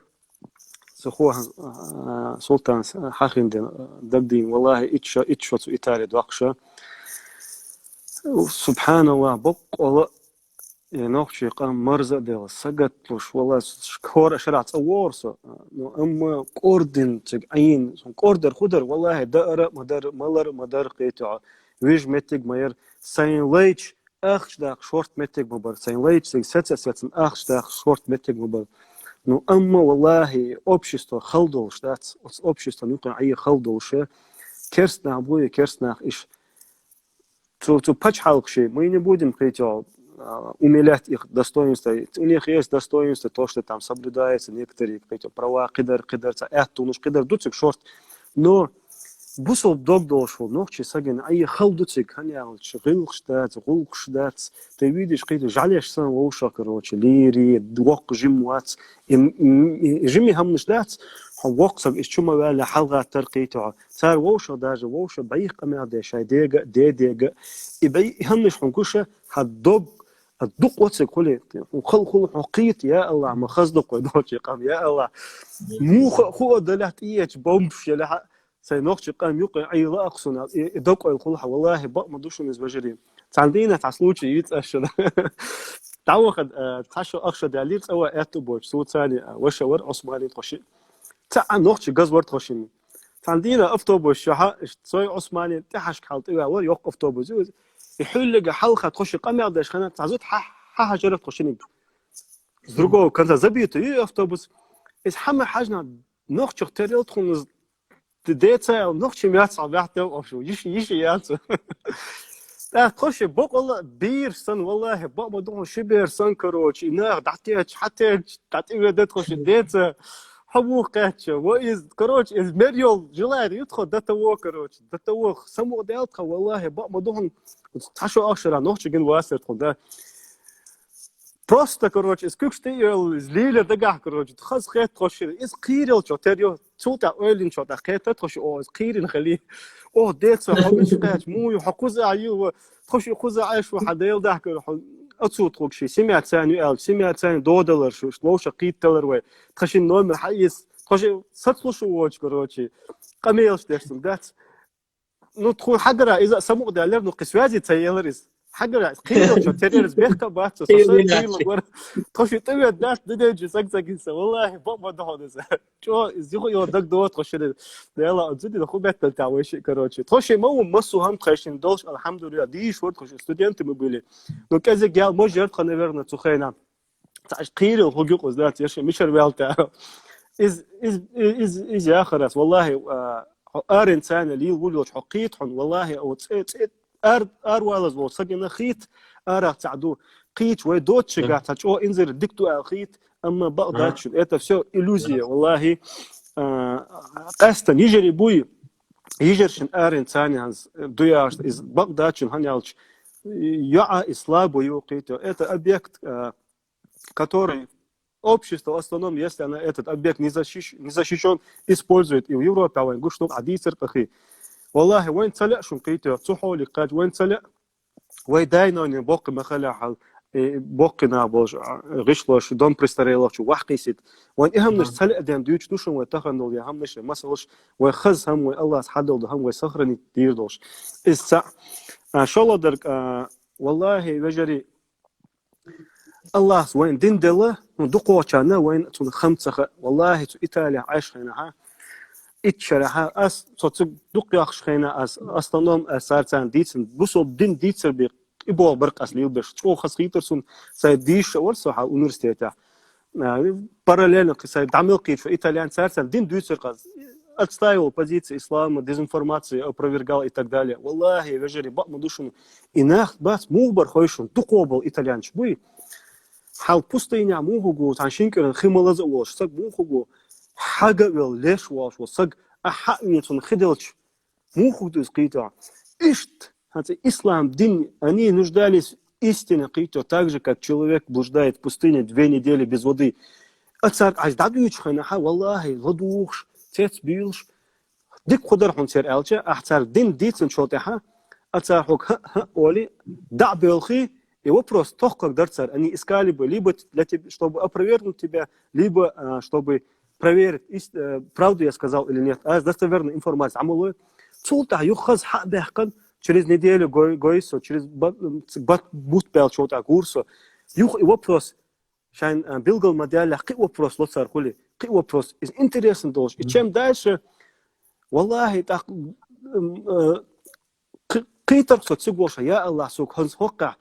сан хӀо, а, Султанс, а, хьахийна ден, а, дагадеана. Валлахи, итт шо, итт шо цу Итали доккхуш. Субханаллах, боккъала, и нохчий къам марза а делла, сагатлуш, валлахи, хӀора шарахь цӀа вогӀур со. Ну, амма кӀордина цига Ӏийна, сон кӀордар хӀу дара, валлахи, даар а ма дара, малар а ма дара, кхетий, вижа меттиг а ма яра. Сайн лайча ахча даккха шорта меттиг ма бара, сайн лайча цига саца а сецна ахча даккха шорта меттиг ма бара. Ну, амма, валлахи, общество хала долуш дац, оцу обществон юкъа Ӏе хала долуш, керст нах бу, и керст нах иш. Цу, цу пачхьалкхаши, мы не будем, кхетий, а, умилять их достоинства. У них есть достоинство, то, что там соблюдается некоторые, кхетий, права, кхидар, кхидар, цхьа аьттонаш, кхидар ду цига шорта. Но бусалба дог долуш волу нохчи сагана Ӏе хала ду цига, хӀана аьлча гӀиллакхаш дац, гӀуллакхаш дац, тӀе вийдаш, кхетий, жӀалеш санна вовшах, короче, лийри, воккха жима вац. И, и, и жима хӀаманаш дац, хьо воккха саг, иза чу ма ваьлла, хьалагӀаттар, кхетий хьо. Цара вовшах даже, вовшах бӀеха къамел деш, шайн дега а, дедега а. И бӀе-, и хӀаманаш хьуна гуш, хьан дог а дукха оцциг хуьлий, хьуна хала хуьлу, хьо кхета, я Аллах, ма хаза ду-кх вай нохчий къам, я Аллах. Муха а хӀу а далахь, тӀеэцча бомбаш ялахь а, сайн нохчий къам юкъа Ӏийла а кху суна, и, и докъойла хуьлу хьан, валлахи, бакъ ма ду шуна иза, вежарий. Цхьана дийнахь цхьа случай йийца ас шуна. ДӀавахана, а, цхьа шо ах шо даьллера, цӀа ван аьтту боцуш, суцани, а, ваша вара Ӏусмани, тхо шиъ. Цхьа а нохчий газ вара тхо шинна. Цхьана дийнахь автобус чохь, иштта сой Ӏусмани тӀехьашка хьал тӀе ваьлла вара, йоккха автобус ю иза. И хьуьллага хьалха тхо ши къамел деш хана, цхьа зуда хьа-, хьа-, хьажара тхо шиниг. С другого конца забитый ю автобус. Иза хьа ма хьажна, нохчех терра тхуна, д-, деца аьлла, нохчи меца хьал баьхтел ошу, йиш, йиш яц. ТӀаккха тхо ши бокъала бийраш санна, валлахи, бакъ ма ду хьуна, ши бер санна, короче, и нах дӀатеча, хьатеча, дӀатӀеведа тхо ши деца, хьо вуха кхаьчча, во иза, короче, иза мер йолу желание ю тхо до того, короче, до того, самукъадаьлла тхо, валлахи, бакъ ма ду хьуна, цхьа шо ах шарахь нохчи гина вацара тхуна, да. Просто, короче, иза куьгаш тӀе а йолу, иза лийла дагахь, короче, хаза хетта тхо шира. Иза кхийралчо тера ю, цул тӀаьхьа ойлинчо тӀаккха кхета тхо ши, о, иза кхийрина хили. О, деца, хьо мича кхаьча, муй ю, хьо кхуза а йила, тхо ши кхуза а Ӏаш ву, хьан Дела дахкар, хьо ацу тхуг ши, семья царна ю аьлча, семья царна додалар шу, вовша кхийтталар вай. Тхан шин номер хьаийца, тхо ши сацлуш ву воцуш, короче, къамелаш деш цунга дац. Ну, тхуна хьагара иза самукъадаьллера, ну, кхин связи ца елара иза. Хьагара, кхийралчо терра иза бехка а бац, со, со, со, кхийрла вара. Тхо ши тӀеведа дац, диденчи саг ца гиса. Валлахи, бакъ ма ду хьуна иза. ЧӀо, иза юха йо даг до тхо ши. Дела, а зудина ху беттал та вай ши, короче. Тхо ши ма ву массо хӀам тхайшин долуш, алхьамдулилла, дийш вара тхо ши, студенты мы были. Ну, кӀезиг ял, может, жертва, наверное, цу хенан. Цхьа кхийрал хӀу гуькъуз дац, яша мичара ваьлта. Из, из, из, из яхарас, валлахи, а, хьо арен царна лийла вур йолчу хьо кхийта хьуна, валлахи, о, цӀе, цӀе, ар, арвалаз волу сагина хийта, арах цхьа ду. Кхийча вай доцчигахь цхьа чӀо инзар дика ду аьлла хийта, амма бакъ дац шуна. Это всё иллюзия, валлахи. А, къаьстан йижари буй, йижаршин арен царна хӀанз дуй аьлча, из бакъ дац шуна хӀана аьлча, йоӀа и слабо ю кхийта. Это объект, а, который общество в основном, если она этот объект не защищ-, не защищён, использует и в Европе, а вайн гуш ду, а дийцар къахи. Валлахи, вайн ца леа шун кхийта, цу хьоле кхаьча, вайн ца леа, вай дай-нанойн боккхи ма хала хьал, э, боккхина болуш, а, гӀишлош, дом престарелых чу вахкийсит. Вайн и хӀамнаш ца леа ден дуьйцуш ду шун вай тахана долу я хӀамнаш, масалаш, вай хаза хӀам, вай Аллас хьадолу хӀам, вай сохранить дийр долуш. Иза цхьаъ. А, шолгӀа дерг, а, валлахи, вежарий, Аллас вайн дин делла, ну, дукхочарна вайн цунах хам ца хаьа. Валлахи, цу Италехь Ӏаш хенахьа, итт шарахьа, ас, со цу дукха йохкуш хенахь, ас, основном, ас царна дийцина, бусалба дин дийцар бен, и боху баркъ ас лелабеш. ЧӀогӀа хаза хийтар сун, сайн дийша вара со хьал университетехь. а, параллельно кхы сай дӀа мел кхийчо итальянцаца дин дуьйцур кхы аз. Отстаивал позиции ислама, дезинформации опровергал и так далее. Валлахи, вежарий, бакъ ма ду шуна. И нах бац, муха бара хой шуна, дукхо бола итальянцаш буй. Хьал пустыня муха гу, цхьан шин кӀиран хи малаза а волуш, саг муха гу, хьага а вел, леш а волуш, саг а хьа а вен, цунна хи делча, муха ду иза кхийто. Иштта, хӀанз ислам дин, они нуждались в истине кхийто, так же, как человек блуждает в пустыне две недели без воды. А царга айс дӀадуьйчу хенахьа, валлахи, ладугӀуш, цец бийлаш, дика хӀу дара хьуна церан аьлча, ахь царга дин дийцинчул тӀаьхьа, а цара хьуга хӀа-хӀа оли, дӀа а боьлхий, и вопрос тохкаг дара цара, они искали бы, либо для теб-, чтобы опровергнуть тебя, либо, а, чтобы проверить, ис-, э, правду я сказал или нет. А достоверную информацию, амалой. Цул тӀаьхьа юха хаза хьа а баьккхана, через неделю гой, гой со, через ба-, м, ц-, бат-, бутт баьлча тӀа гур со. Юха и вопрос, шайн, а, билгал ма даьллехь, кхин а вопрос ло цара хуьли, кхин а вопрос. Иза интересно долуш. И чем дальше, валлахи, тӀаккха, м, э, кхи-, кхийтарх со цига волуш, я Аллах, суг хӀанз хӀоккхехь,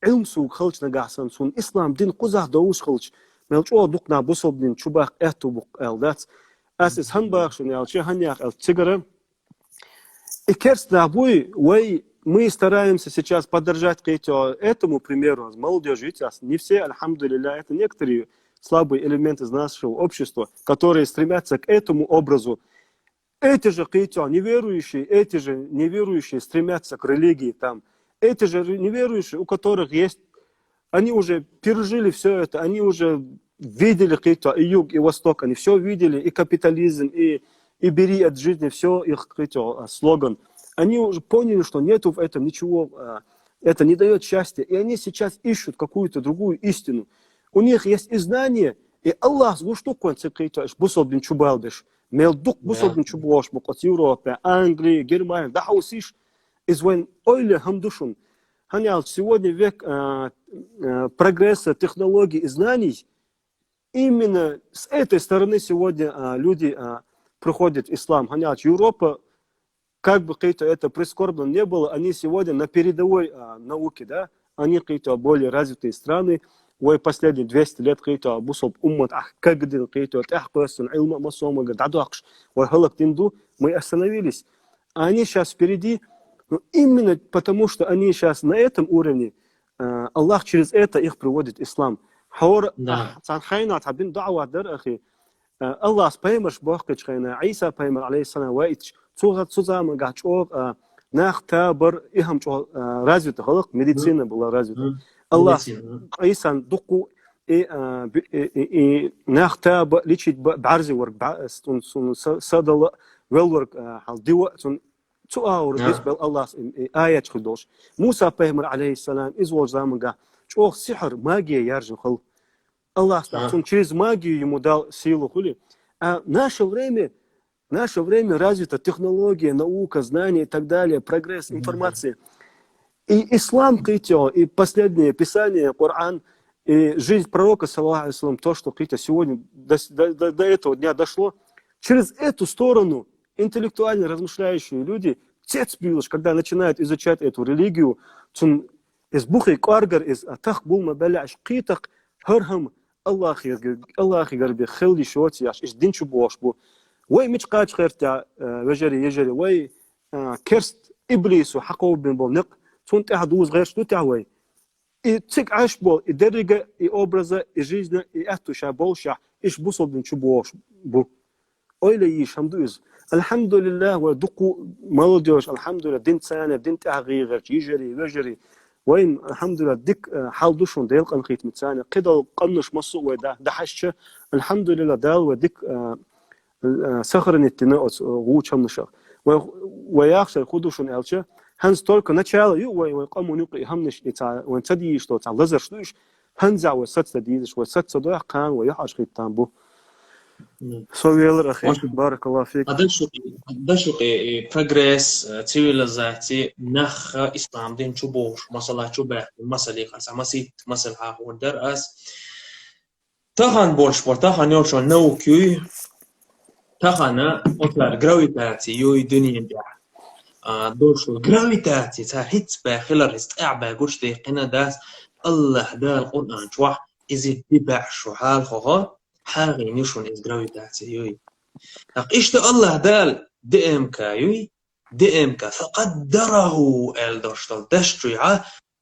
Ӏилма суг халча нагахь санна, суна ислам дин кхузахь довш халча, мел чӀогӀа дукха нах бусалба дин чу баккха аьтту бу-кх аьлла дац. Ас иза хӀан баха шуна аьлча, хӀан яха аьлча цигара. И керст нах буй, вай, мы стараемся сейчас подражать кхийто этому примеру, молодёжь, видите, ас не все, альхамдулилля, это некоторые слабые элементы из нашего общества, которые стремятся к этому образу. Эти же кхийто неверующие, эти же неверующие стремятся к религии там. Эти же неверующие, у которых есть, они уже пережили все это, они уже видели кхийто и юг, и восток, они все видели, и капитализм, и, и бери от жизни, все их кхийто, а, слоган. Они уже поняли, что нету в этом ничего, а, это не дает счастья, и они сейчас ищут какую-то другую истину. У них есть и знание, и Аллах гуш ду кхуьнца кхийто, иш бусалба дин чу балбеш. Мел дукха бусалба дин чу бохуш бу кхуьнца Европе, Англии, Германии, дахьусиш, из вайн ойла хӀама ду шуна. ХӀана аьлча, сегодня век, а, а, прогресса, технологий и знаний, именно с этой стороны сегодня, а, люди, а, приходят в ислам. ХӀана аьлча, Европа, как бы кхийто это прискорбно не было, они сегодня на передовой, а, науке, да, они кхийто более развитые страны, вай последние двести лет кхийто бусалба уммат, ах, кагдин кхийто, тӀаьхьакхоьссина, Ӏилма а массо а магар дӀадоккхуш, вай хӀаллакдина ду, мы остановились. А они сейчас впереди, ну, именно потому, что они сейчас на этом уровне, а, Аллах через это их приводит в ислам. ХӀора, да, ах, цхьана хьайна цхьа бин даӀват дара, ахи. А, Аллас пайхамарш бохкичхайна, Ӏийса пайхамар, алейхиссалам, ваийташ, цу, цу замангахь чӀогӀа, а, нах табар, и хӀама чӀогӀа, а, развита хӀалакх, медицина была развита. Мгм. Аллас, медицина, мгм, Ӏийсан дукху и, а, би-, и, и, и нах таба, личить ба, бӀарзи варг, бӀа-, цун, цун са-, садала, вел варг, а, хьал дива, цун цу агӀор, да, бис бел Аллас и, и аяташ хир долуш. Муса пайхамар, алейхиссалам, иза волчу замангахь чӀогӀа сихьр, магия яржина хала. Аллас, да, цунна через магию ему дал силу хуьли. А наше время, наше время развита технология, наука, знания и так далее, прогресс, мгм, информация. И ислам кхийто, и последнее писание, Коран, и жизнь пророка, саллаллаху алейхи ва саллям, то, что кхийто сегодня до, с-, до, до, до этого дня дошло, через эту сторону интеллектуально размышляющие люди, цец билаш, когда начинают изучать эту религию, цун из бухий кӀоргар из, а, тах гулма беллаьш кхетах, хӀар хӀама Аллахе-, Аллахегар бе хилла йиш йоцу яш, иш дин чу бохуш бу. Вай мича кхача хертя, а, вежарий, ежарий, вай, а, керст иблису хьакховбина болу некъ, цунна тӀаьхьа дуза гӀерташ ду тӀаьхьа вай. И цига Ӏаш болу, и деррига, и образа, и жизнь, и аьтту ша болушехь, иш бусалба дин чу бохуш бу. Ойла йийш хӀама ду иза. Алхьамдулиллах, вай дукху молодёжь, алхьамдулиллах, дин царна, дин тӀаьхьа гӀийгӀарчу йижарий, вежарий. Вайн, алхьамдулиллах, дика, э, хьал ду шуна, Дела къинхетамца царна. Кхидолу къаннаш массо а вай да-, дахьашча, алхьамдулиллах, Дала вай дика, э, э, сохранить дина оцу, э, гӀучу хӀаманашах. Вай, вай яхшар хӀун ду шуна аьлча, хӀанз только начало ю вай, вай къаман юкъа и хӀаманаш, и ца, вайн ца дийш долу, ца лазарш ду иш, хӀанза вай саца дан дезаш, вай саца ца дойх, кхана вай юьхьӀаьржа хӀиттан бу. Мгм. Со велар, ахи. Баракаллаху фик. А дашукъе, дашукъе, и прогресс, э, цивилизаци, нахха ислам дин чу бохуш, масала чу баьхна, масале, аса масит, масал хьахор дара ас. Тахана болуш бара, тахана йолчун наука юй, тахана оцара гравитаци юй дуьнен тӀехь. А, долуш ву гравитаци, цара хӀинца баьхилар, хӀинца тӀехь баьхкучу дехкина дас, Аллах Дала Къуръан чохь иза дибаьӀ шу хьалхагӀа, хьагӀийна шуна иза гравитаци юй. ТӀаккха иштта Аллахь Дала ДМК юй, ДМК, факъаддараху аьлла дош долу даш чуй хьа,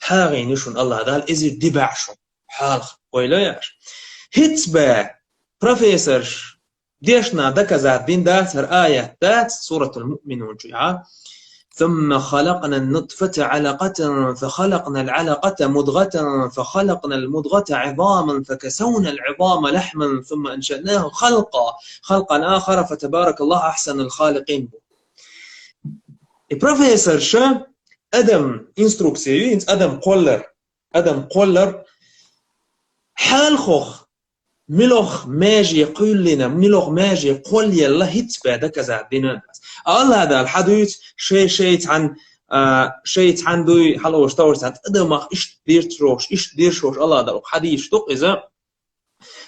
хьагӀийна шуна Аллахь Дала иза дибаьӀ шуна хьалха, ойла яш. ХӀинца бе, профессорш, дешна доказать дина дац хӀара аят дац, Суратул Муъминун чу, а? ثم خلقنا النطفة علقة فخلقنا العلقة مضغة فخلقنا المضغة عظاما فكسونا العظام لحما ثم أنشأناه خلقا خلقا آخر فتبارك الله أحسن الخالقين. И профессорша адам инструкция ю, хӀинца адам кхоллар, адам кхоллар хьалхох милох меже кхуьллина, милох меже кхоллаелла хӀинца бе доказать дина. Аллахь Дала хьадуьйцу, шай, шай цхьан, а, шай цхьан дуй, хьалош товш цхьан адамах иштта дирцуш, иштта дирцуш, Аллахь Дала хьадийцуш ду иза.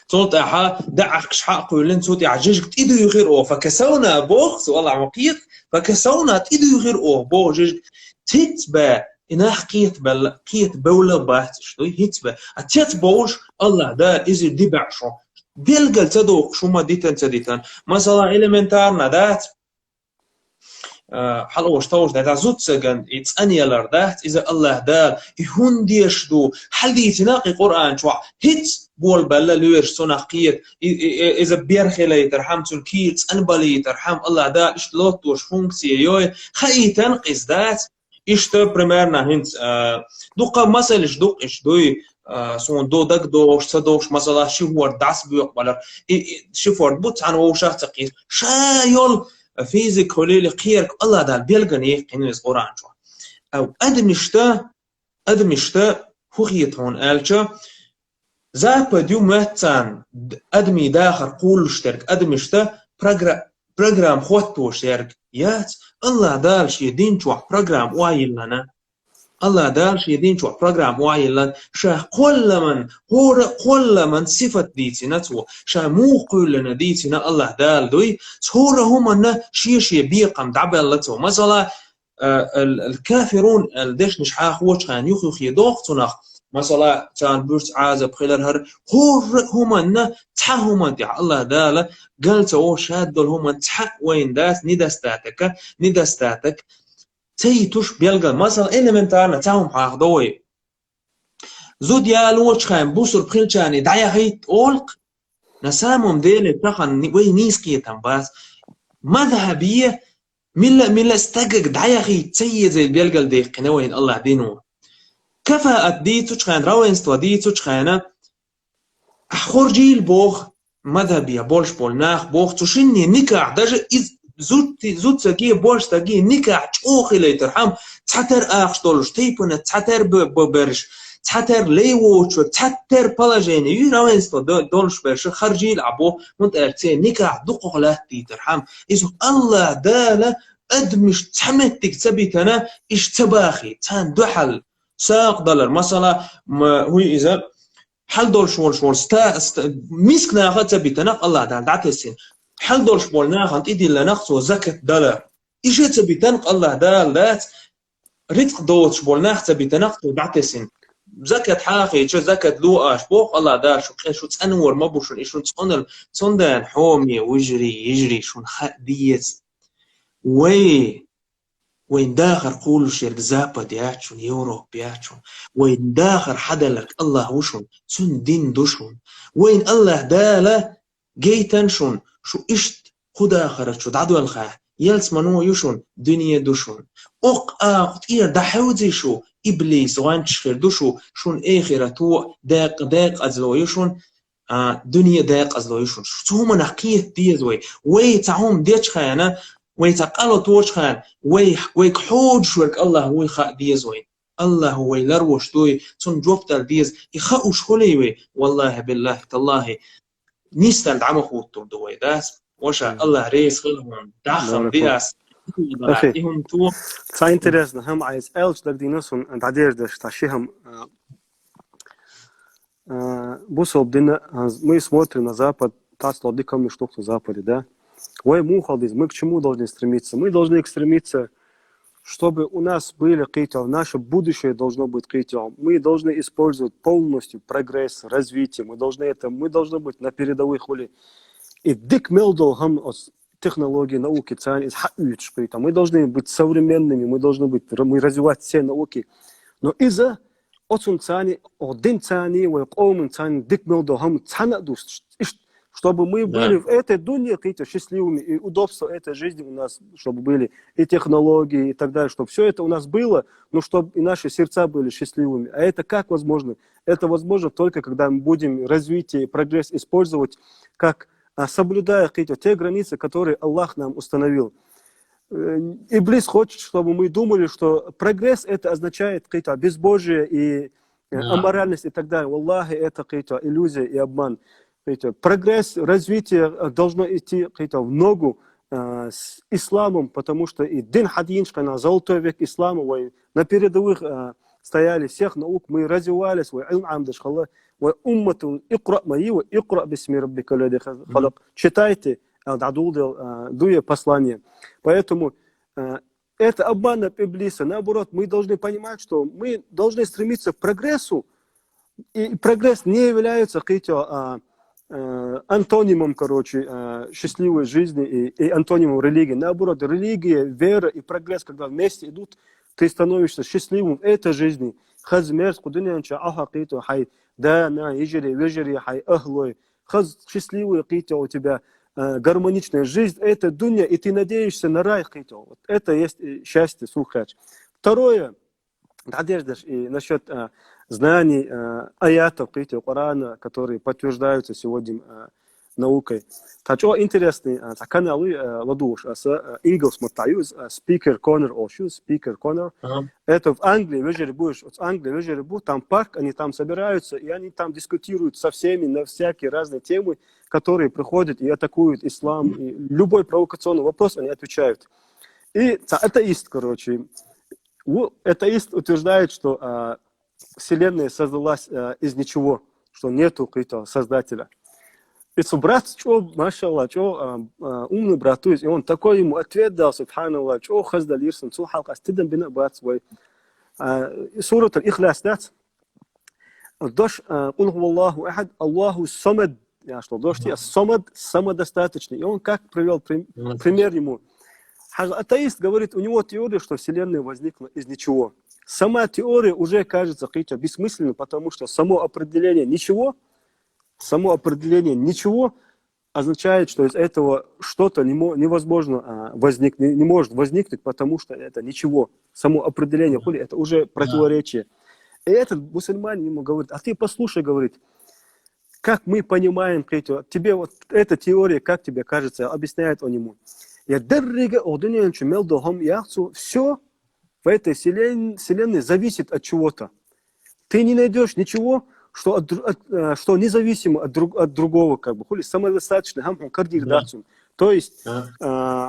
Цул тӀаьхьа даьӀахкаш хьа а кхуьллина, цул тӀаьхьа жижиг тӀедуьйхира оха, факасавна боху, цу Аллахь ма кхета, факасавна тӀедуьйхира оха, боху жижиг. ХӀинца бе, и нах кхета белла, кхета бевлла бац иштта дуй, хӀинца бе. А цец бовш, Аллахь Дала иза дибаьӀ шу. Белгал ца дохуш, хӀума дитан ца дитан. Масала, элементарно дац, а, хьалош товш дац, зудсаган и цӀанъялар дац, иза Аллахь Дала, и хӀунда деш ду, хьал дийцина и Къуръан чохь, хӀинца болабелла лоьраш цунах кхета, и, и, и, иза берхилайтар хьам, цун кийра цӀанбалийтар хьам, Аллахь Дала иштта лоттош функция йой, хаийтан къиза дац, иштта, примерно, хӀинца, а, дукха масалаш дукха иштта дуй, а, суна ду дагадогӀуш, ца догӀуш, масала, ши хӀорд дӀасабоькъу балар, и, и, ши хӀорд бу цхьана вовшах ца кхийса. Ша йолу физик хуьлийла кхерг Аллахь Дала белгана яьккхина иза Къуръан чохь. А, адамашта, адамашта хӀун хета хьуна аьлча, Запад ю моьтту царна д-, адамийн дахар кхуллуш дерг, адамашта програ-, программа хӀоттош ерг яц, Аллахь Дала шен дин чохь программа охьайиллина. Аллахь Дала шен дин чохь программа охьайиллина, ша кхолламан, хӀора кхолламан сифат дийцина цо, ша муха кхуьллина дийцина Аллахь Дала дуй, цхьа хӀора хӀуманна шен-шен бекхам дӀабелла цо. Масала, а, ал-, ал-кафирун аьлла дешнаш хьахочу хенна юх-юхе доху цунах, масала, царна буьрса Ӏазап хилар хӀара, хӀора хӀуманна, цхьа хӀуманна тӀехь Аллахь Дала гал ца о шад долу хӀуманна цхьа вайна дац, недостаток, недостаток ца йитуш белгал. Масала, элементарно цхьа хӀума хьахадо вай. Зуда ялочу хенна бусург хилчарний дӀаяхийта олу-кх, на самом деле тахана ни-, вай нийса кхетам бац. Мазхьабе милла-милла стагага дӀаяхийта ца еза белгалдаьккхина вайна Аллахь дино. Кафаат дийцучу хенна, равенство дийцучу хенна, ахь хоржийла боху, мазхьабе болуш болу нах боху, цу шинне никахь, даже иза зудти-, зудсаге, божсаге никахь чӀогӀа хилайтархьама, цхьатера ахча долуш, тайпана цхьатера б-, б-, берш, цхьатера лей воцуш, цхьатера положение, ю равенство до-, долуш берш, харжийла а боху, хӀунда аьлча церан никахь дукхах латтийтархьама. Иза Аллахь Дала адамаш цхьа меттиг ца битана, иш ца бахий, царна дуьхьал сагӀа далар. Масала, м-, хӀуй иза, хьал долуш волуш волу ста-, ста-, миска наха а ца битанах Аллахь Дала дӀатесина. Хьал долуш болу нахана тӀедилланах цо закат дала. Иша ца битанах Аллахь Дала дац, рицкъ доцуш болу нах ца битанах цо дӀатесина. Закат хьахийча, закат луаш боху Аллахь Дала, шу къе шу цӀанвор ма бу шуна, и шун цӀонал, цундела хьоме, вижри, йижри, шуна хаа деза. Вай, вайн дахар кхуллуш ерг Запад яц шуна, Европа яц шуна. Вайн дахар хьадаларг Аллахь ву шуна, цуьнан дин ду шуна. Вайн Аллахь Дала гайтан шуна, шу иштта кху дахарачу дӀадоьлхахь, ялсмано ю шуна, дуьне ду шуна. Оккха агӀо тӀера дӀахьевзи шу, иблис гӀоьнчаш хир ду шу, шуна эхирато декъ-, декъазло ю шуна, а, дуьне декъазло ю шуна. Цу хӀуманах кхета деза вай. Вай цхьа хӀума дечу хенна, вай цхьа къа латочу хенна, вай, вайга хьоьжуш верг Аллахь вуй хаа деза вай. Аллахь вай ларвош дуй, цунна жоп дала деза. И хууш хуьлий вай? Валлахьи, биллахьи, таллахьи, нисдала дӀа ма хӀуттур ду вай, дас. Ваша, Аллахь реза хила хьуна, дахам биас. Окей. И хӀума ту. Цхьа интересно, хӀама айс аьлча дагдина сун дӀадердаш, цхьа ши хӀама, а, а, бусалба дина, а, мы смотрим на Запад, тацло дика хӀуманаш ду-кх цу Западе, да? Вай муха хила деза, мы к чему должны стремиться? Мы должны к стремиться чтобы у нас были какие-то, наше будущее должно быть какие-то, мы должны использовать полностью прогресс, развитие, мы должны это, мы должны быть на передовой холе. И дик мелдо хам технологии, науки, цани из хаюч, мы должны быть современными, мы должны быть, мы развивать все науки. Но из-за оцун цани, о дин цани, вай къомун цани, дик мелдо хам цана дуст, чтобы мы были в этой дунье какие-то счастливыми, и удобства этой жизни у нас, чтобы были и технологии, и так далее, чтобы все это у нас было, но чтобы и наши сердца были счастливыми. А это как возможно? Это возможно только когда мы будем развитие и прогресс использовать как а, соблюдая какие-то те границы, которые Аллах нам установил. Э, Иблис хочет, чтобы мы думали, что прогресс это означает какие-то безбожие и э, аморальность и так далее. Валлахи, это какие-то иллюзия и обман. Какие-то прогресс, развитие э, должно идти какие-то в ногу э, с исламом, потому что и дин хадинш, золотой век ислама, вай на передовых э, стояли всех наук, мы развивались, вай илм амдаш хала, вай умматул икра маи, вай икра бисми раббика ллади халак. Читайте, э, дадулдел, э, дуе послание. Поэтому э, это обман от Иблиса. Наоборот, мы должны понимать, что мы должны стремиться к прогрессу, и прогресс не является каким-то а, э, антонимом, короче, э, счастливой жизни и, и антонимом религии. Наоборот, религия, вера и прогресс, когда вместе идут, ты становишься счастливым в этой жизни. Хазмерс, кудынянча, аха, кито, хай, да, на, ижери, вежери, хай, ахлой. Хаз счастливый, кито, у тебя э, гармоничная жизнь, это дунья, и ты надеешься на рай, кито. Вот это есть э, счастье, сухач. Второе, надежда и насчет э, знаний, э, аятов, кито, Корана, которые подтверждаются сегодня э, наукой. Тачо интересный э, каналы э, ладуш, а с э, Inglesмут таюз, э, Speaker Corner олшуз, Speaker Corner. Это в Англии, вежери будешь, вот в Англии, вежери будешь, там парк, они там собираются, и они там дискутируют со всеми на всякие разные темы, которые приходят и атакуют ислам, и любой провокационный вопрос они отвечают. И та- атеист, короче, у- атеист утверждает, что а, Вселенная создалась а, из ничего, что нету какого-то создателя. И цу брат, что, машалла, что а, а, умный брат, то есть, и он такой ему ответ дал, субханаллах, что хаздалирсан, цу халка стидан бина брат свой. А, и сурат аль-Ихляс, да? Дош, а, Кул ху Аллаху ахад, Аллаху самад. Я что, дош, я самад, самодостаточный. И он как привел прим- пример ему? Хаз- Атеист говорит, у него теория, что Вселенная возникла из ничего. Сама теория уже кажется какой-то бессмысленной, потому что само определение ничего, само определение ничего означает, что из этого что-то не мо- невозможно а, возник, не, не может возникнуть, потому что это ничего. Само определение хули, это уже противоречие. И этот мусульманин ему говорит, а ты послушай, говорит, как мы понимаем, Китю, тебе вот эта теория, как тебе кажется, объясняет он ему. Я деррига одунянчу мелдохом яхцу, все в этой вселен- вселенной зависит от чего-то. Ты не найдешь ничего, что, от, дру- от, э, что независимо от, друг- от другого, как бы, хули самодостаточно, хам хам кардир дацун. То есть, э,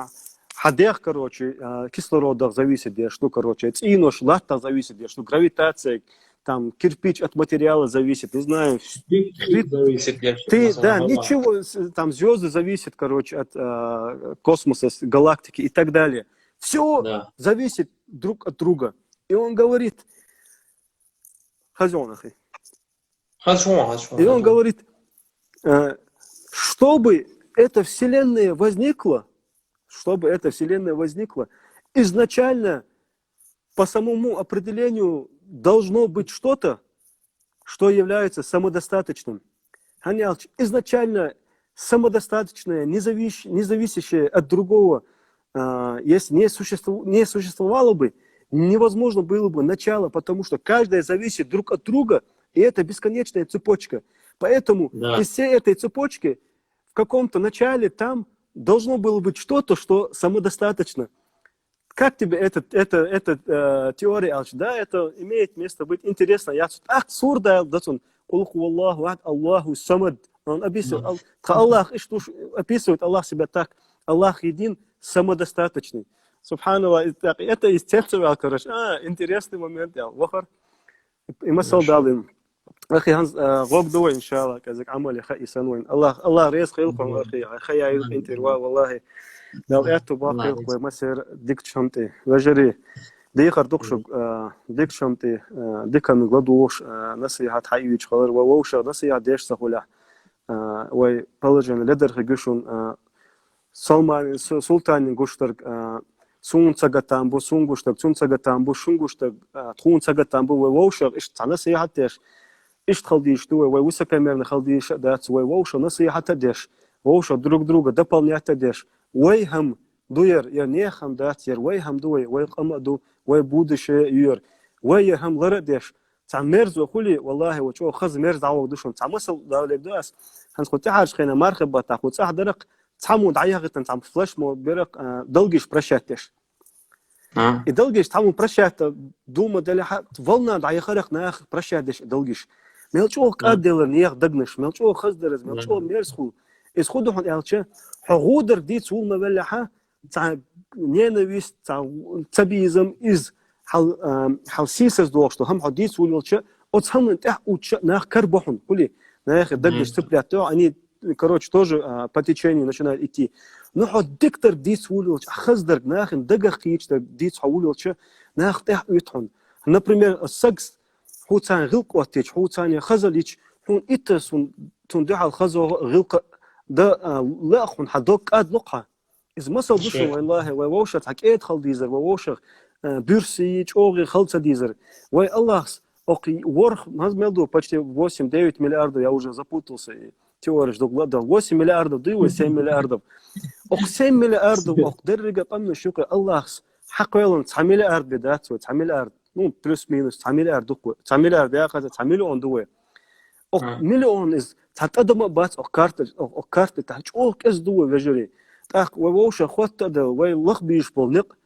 хадех, короче, э, кислорода зависит, я что, короче, от инош латта зависит, я что, гравитация, там, кирпич от материала зависит, не знаю. Ты, зависит, я что, Ты, да, ничего, с- там звезды зависят, короче, от э, космоса, с- галактики и так далее. Все Да. зависит друг от друга. И он говорит, хазон, ахи. Хорошо, хорошо. И он говорит, э, чтобы эта вселенная возникла, чтобы эта вселенная возникла, изначально по самому определению должно быть что-то, что является самодостаточным. Ханялч, изначально самодостаточное, независ- независящее от другого, а, если не, существу- не существовало бы, невозможно было бы начало, потому что каждое зависит друг от друга, и это бесконечная цепочка. Поэтому Да. из всей этой цепочки в каком-то начале там должно было быть что-то, что самодостаточно. Как тебе этот, это, эта э, теория, Алч? Да, это имеет место быть. Интересно, я тут ах сурда датун. Кул ху Аллаху ахад, Аллаху самад. Он описывает, Ал- Аллах, и что ж, описывает Аллах себя так. Аллах един, самодостаточный. Субханаллах, и так, это из сердца, короче. А, интересный момент, я. Вахар. И масал дал им. Ахи, ханз, э, гог дуа, иншаллах, казак амали ха исан вайн. Аллах, Аллах рез хил хон, ахи, ха я ил интерва, валлахи. Дала аьттув боаккхалба вай массеран дикача хӀаман тӀа. Вежарий, дехар ду шуга, а, дикача хӀаман тӀа, а, дика хӀаманга ладувгӀаш, а, насихьат хьаийцача хилар, вай вовшашта насихьат деш ца хуле, а, вай положени ледара хургья шун, а, Салманан, Су-, Султанан гуш дарг, а, сона ца гатта бу, сона гуш дарг, цунна ца гатта бу, шуна гуш дарг, а, тхона ца гатта бу, вай вовшашта иштта цхьа насихьат деш, иштта хила дезаш да вай, вай высокомерно хила дезаш а дац, вай вовшашта насихьат а деш, вовшашта друг друга дополнять а деш, вай хӀама да ер, ер наьха хӀама дац, ер вай хӀама да вай, вай къам а да, вай будущее а я ер. Вай ер хӀама лар а деш, цхьа мерза хуле, валлахӀи, вай чӀоагӀа хаза мерза дӀавоагӀаргда шуна. Цхьа масал далийта да аз. ХӀанз кху тӀехьарча хенахь мархий баттахь кху цӀахь дарах, цхьаммо дӀаяхийтина, цхьа флешмоб бирах, а, долгаш прощать деш. А. И долгаш цхьаммо прощать дума делахь, волна дӀаяхарах наха прощать деш и долгаш. Мел чӀоагӀа кӀадделар наьха дегнаш, мел чӀоагӀа хаза дар из, мел чӀоагӀа мерза хул. Из хӀун да хьуна аьлча, хьо гӀодарг дийца вула ма веллехь, цхьа ненависть, цхьа цабезам из, хьал, а, хьал сийсаз дохуш долу хӀама хьо дийца вуьйлча, оцу хӀаман тӀехь уьттуш нах карабо хьуна. Хулий, нахе даггаш цепляться, они, короче, тоже, а, по течению начинают идти. Но хьо дикадарг дийца вуьйлча, хазадарг, нахана дагах кхийчадарг дийца хьо вуьйлча, нах тӀехь уьтту хьуна. Например, сагс хьуна цхьа гӀиллакх оттийча, хьуна цхьа хаза лийча, хьуна иттаза цунна дуьхьал хаза гӀиллакх дан, а, лаахь хьуна, хьан дог кӀадло-кх хьан. Иза масал ду шуна, валлахӀи, вай вовшашца хьакъ хила дезар, вай вовшашца, э, буьрса, чӀогӀа хила ца дезар. Вай Аллахьас, окху ворхӀ, хӀанз мел ду, почти восемь-девять миллиардов, я уже запутался, и теореш дог ладал. Восемь миллиардов дуй вай, семь миллиардов. Окху семь миллиардов, окху деррига къаманаш юкъе Аллахьас хьакхоьллина цхьа миллиард бен дац вай, цхьа миллиард. Ну, плюс-минус, цхьа миллиард ду вай. Цхьа миллиард яхаца, цхьа миллион ду вай. Окху миллион иза цхьа тӀадам а бац, окху карта, окху карта тӀехь чӀогӀа кӀезиг ду вай, вежарий. ТӀаккха вай вовшашка хӀотта а дан, вай лаха безаш болу некъ,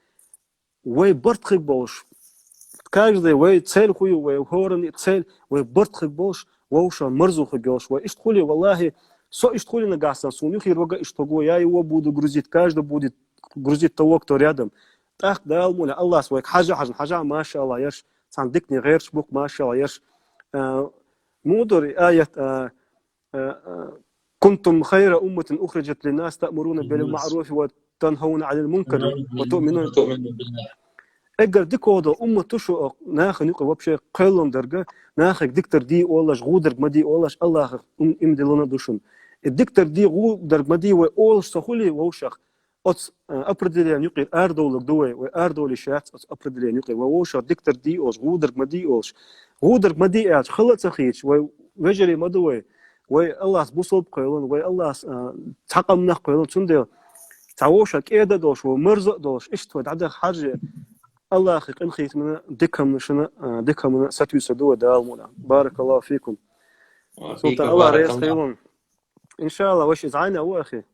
вай барт хиг болуш. Каждый вай цель хӀун ю, вай хӀоранна а цель, вай барт хиг болуш, вовшашна марзо хиг йолуш. Вай иштта хуле, валлахӀи, со иштта хуле нагахь санна, суна юххера вага иштта хӀуго, я его буду грузить, каждый будет грузить того, кто рядом. ТӀаккха Дала муьлхха, Аллахьас вайга хьажа, хьажа, хьажа, машалла, еш, цхьана дикане гӀерташ бу-кх, машалла, еш. А, муха ду аят, а, а, а, «كنتم خير أمة أخرجت للناس تأمرون بالمعروف وتنهون عن المنكر وتؤمنون». Эггара дика долу уммат ду шу, нахана юкъа вообще кхоьллина дерг, нахе дикадар де олуш, гӀодарг ма де олуш, Аллахьах им-, иман диллина ду шуна. И дикадар де, гӀодарг ма де вай олуш ца хуле вовшашка, оцу, э, определени юкъера арадовлург ду вай, вай арадовлуш яц оцу определени юкъера. Вай вовшашка дикадар де олуш, гӀодарг ма де олуш. ГӀодарг ма де аьлча, хала а ца хийцаш, вай вежарий ма ду вай. Вай Аллахьас бусалба кхоьллина, вай Аллахьас, э, цхьа къам нах кхоьллина, цундела цхьа вовшашка кӀеда а долуш, вай марзо а долуш, иштта вай дӀадаха хьажа, Аллахьан къинхетамна, дика хӀуманашна, э, дика хӀуманна сатуьйсур ду вай Дала муьлхха. بارك الله فيكم. Султан, Аллахь реза хуьлда. إن شاء الله, ваша иза Ӏайна а ву, ахи.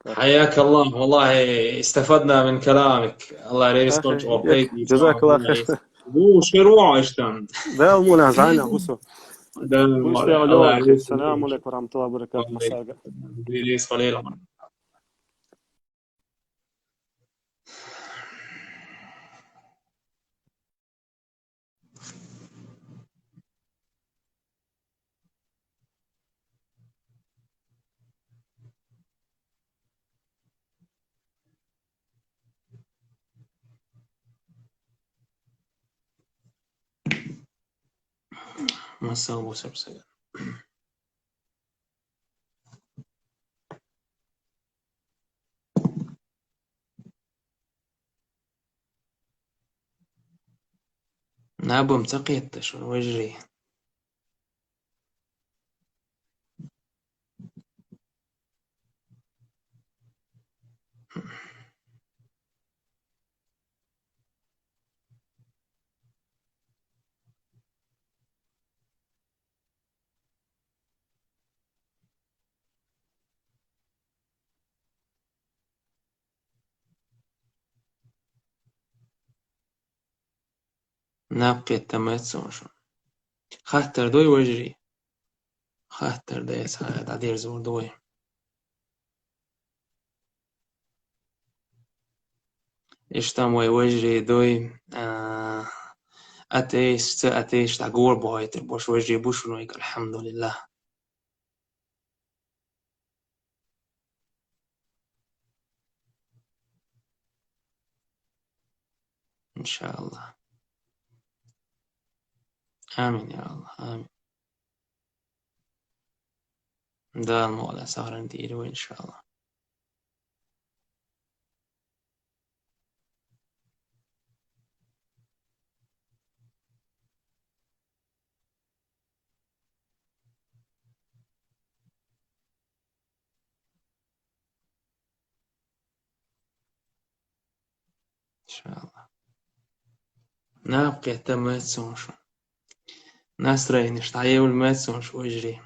حياك الله، والله استفدنا من كلامك. الله يرزقك ويوفقك. جزاك الله خير. Ву шервон иштан. Дала муьлхха, зӀана, вусу. Дала муьлхха. Аллах. السلام عليكم ورحمة الله وبركاته. Масага. Дирис халил. Масса бусар сага. Наб-м ца кхетта шуна, вежарий. Наб кхетта ма эццо шуна. Хаттар дуй, вежарий? Хаттар дац, хьа дӀадерзор ду вай. Иштта вай вежарий дуй, а, атеист, ца атеист, дӀагур бохуьйтур бош вежарий бу шуна вайга, алхьамдулиллахӀ. Иншааллах. Амин, я Аллах, амин. Дала мукъ лахь, сагӀа дийр вай, иншааллах. Иншааллах. Наб кхетта меца суна шун. Настроенеш дӀаевлла меца суна шун, вежарий.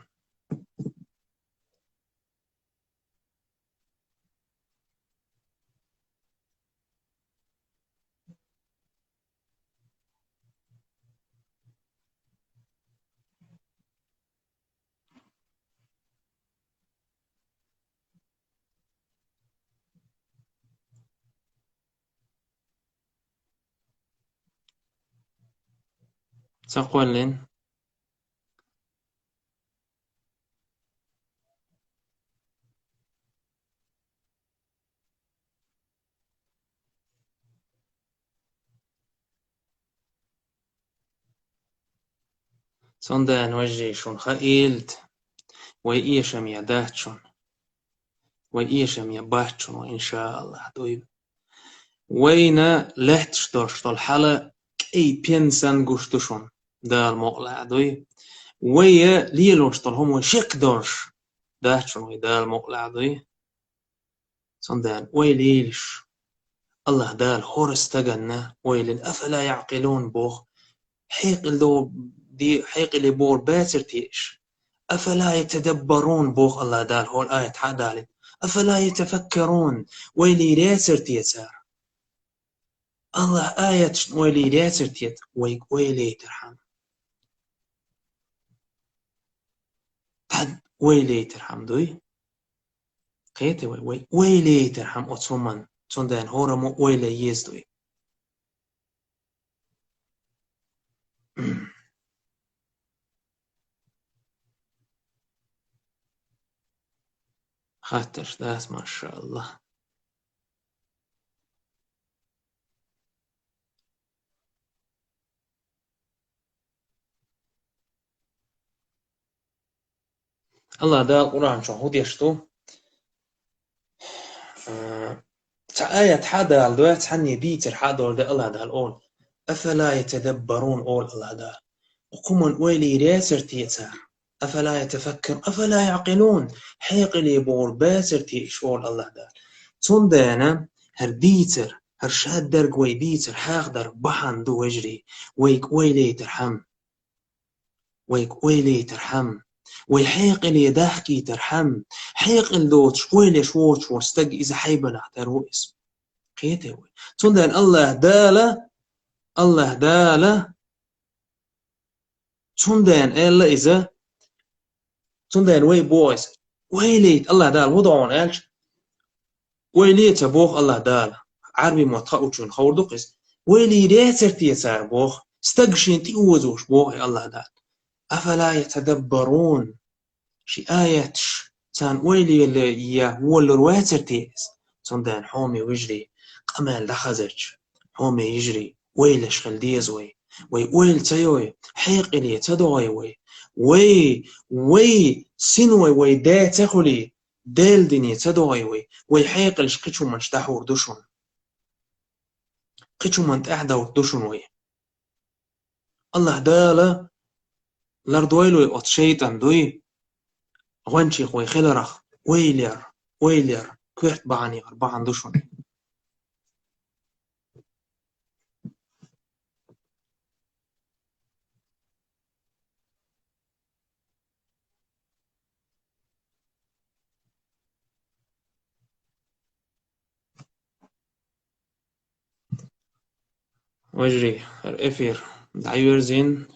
Ца кхоьллина. Цундела, вежарий, шуна хаийла, вай эшаме дац шуна. Вай эшаме бац шуна, иншааллах, дуй. Вайна лаьтташ долуш долу хьал кӀайн пен санна гуш ду шуна, Дала мукъ лахь, дуй. Вай лелош долу хӀума шек долуш дац шуна вай, Дала мукъ лахь, дуй. Цундела ойла йийла шу. АллахӀ Дала хӀора стаганна ойла йина, «Афала яӀкъилун?» боху. Хьекъал до-, де-, хьекъале бохург бацара те уьш? «Афала ятадаббарун?» боху АллахӀ Дала хӀора аят хьа а далийна. «Афала ятафаккарун?» Ойла йийр яцара те цара? АллахӀ аяташна ойла йийр яцара те, вайга ойла яйтархьама? Тхьа ойла яйтархьама дуй? Кхетий вай, вай ойла яйтархьама оцу хӀуманна, цундела хӀораммо ойла еза дуй. Хаттарш дац, машааллахӀ. АллахӀ Дала Къуръан чохь хӀун деш ду? Э, цхьа аят хьа а далийна, цхьанне дийцар хьа а долуш АллахӀ Дала олу: «Афала ятадаббарун», олу АллахӀ Дала. Оцу хӀуманна ойла йийр яцара те цара? «Афала ятафаккарун, афала яӀкъилун?» Хьекъале бохург бацара те уьш, олу АллахӀ Дала. Цундела хӀара дийцар, хӀара шадерг вай дийцар, хьахадар бахьана ду, вежарий, вайга ойла яйтархьама. Вайга ойла яйтархьама, вай хьекъале дахкийтархьама, хьекъал доцуш, ойла еш воцуш волу стаг иза хьайбанехь тера ву иза. Кхетий вай? Цундела АллахӀ Дала, АллахӀ Дала, цундела аьлла иза, цундела вай боху иза. Ойла яйта, АллахӀ Дала хӀун до хьуна аьлча, ойла е ца боху АллахӀ Дала. Ӏарбийн мотт хаучунна ховр ду-кх иза. Ойла йийр яцара те цара боху, стаг шена тӀеозош боху и АллахӀ Дала. «Афала ятадаббарун?» Ши аяташ, царна ойла е волалур вацара те иза? Цундела хьоме вежарий, къамел дӀахазарча, хьоме йижарий, ойлаш хила деза вай. Вай ойла ца йой, хьекъале ца догӀий вай. Вай, вай синой вай да ца хуьлий, Делан дине ца догӀий вай, вай хьекъалш кхечу хӀуманаш дӀахьур ду шуна. Кхечу хӀуманна тӀаьхьадоврт ду шуна вай. АллахӀ Дала лардойла вай оцу шайтӀан дуй, гӀончех вай хиларх, ойла яр, ойла яр, коьрта бахьана яр бахьана ду шуна. Вежарий, хӀара эфир дӀайоьрзийна,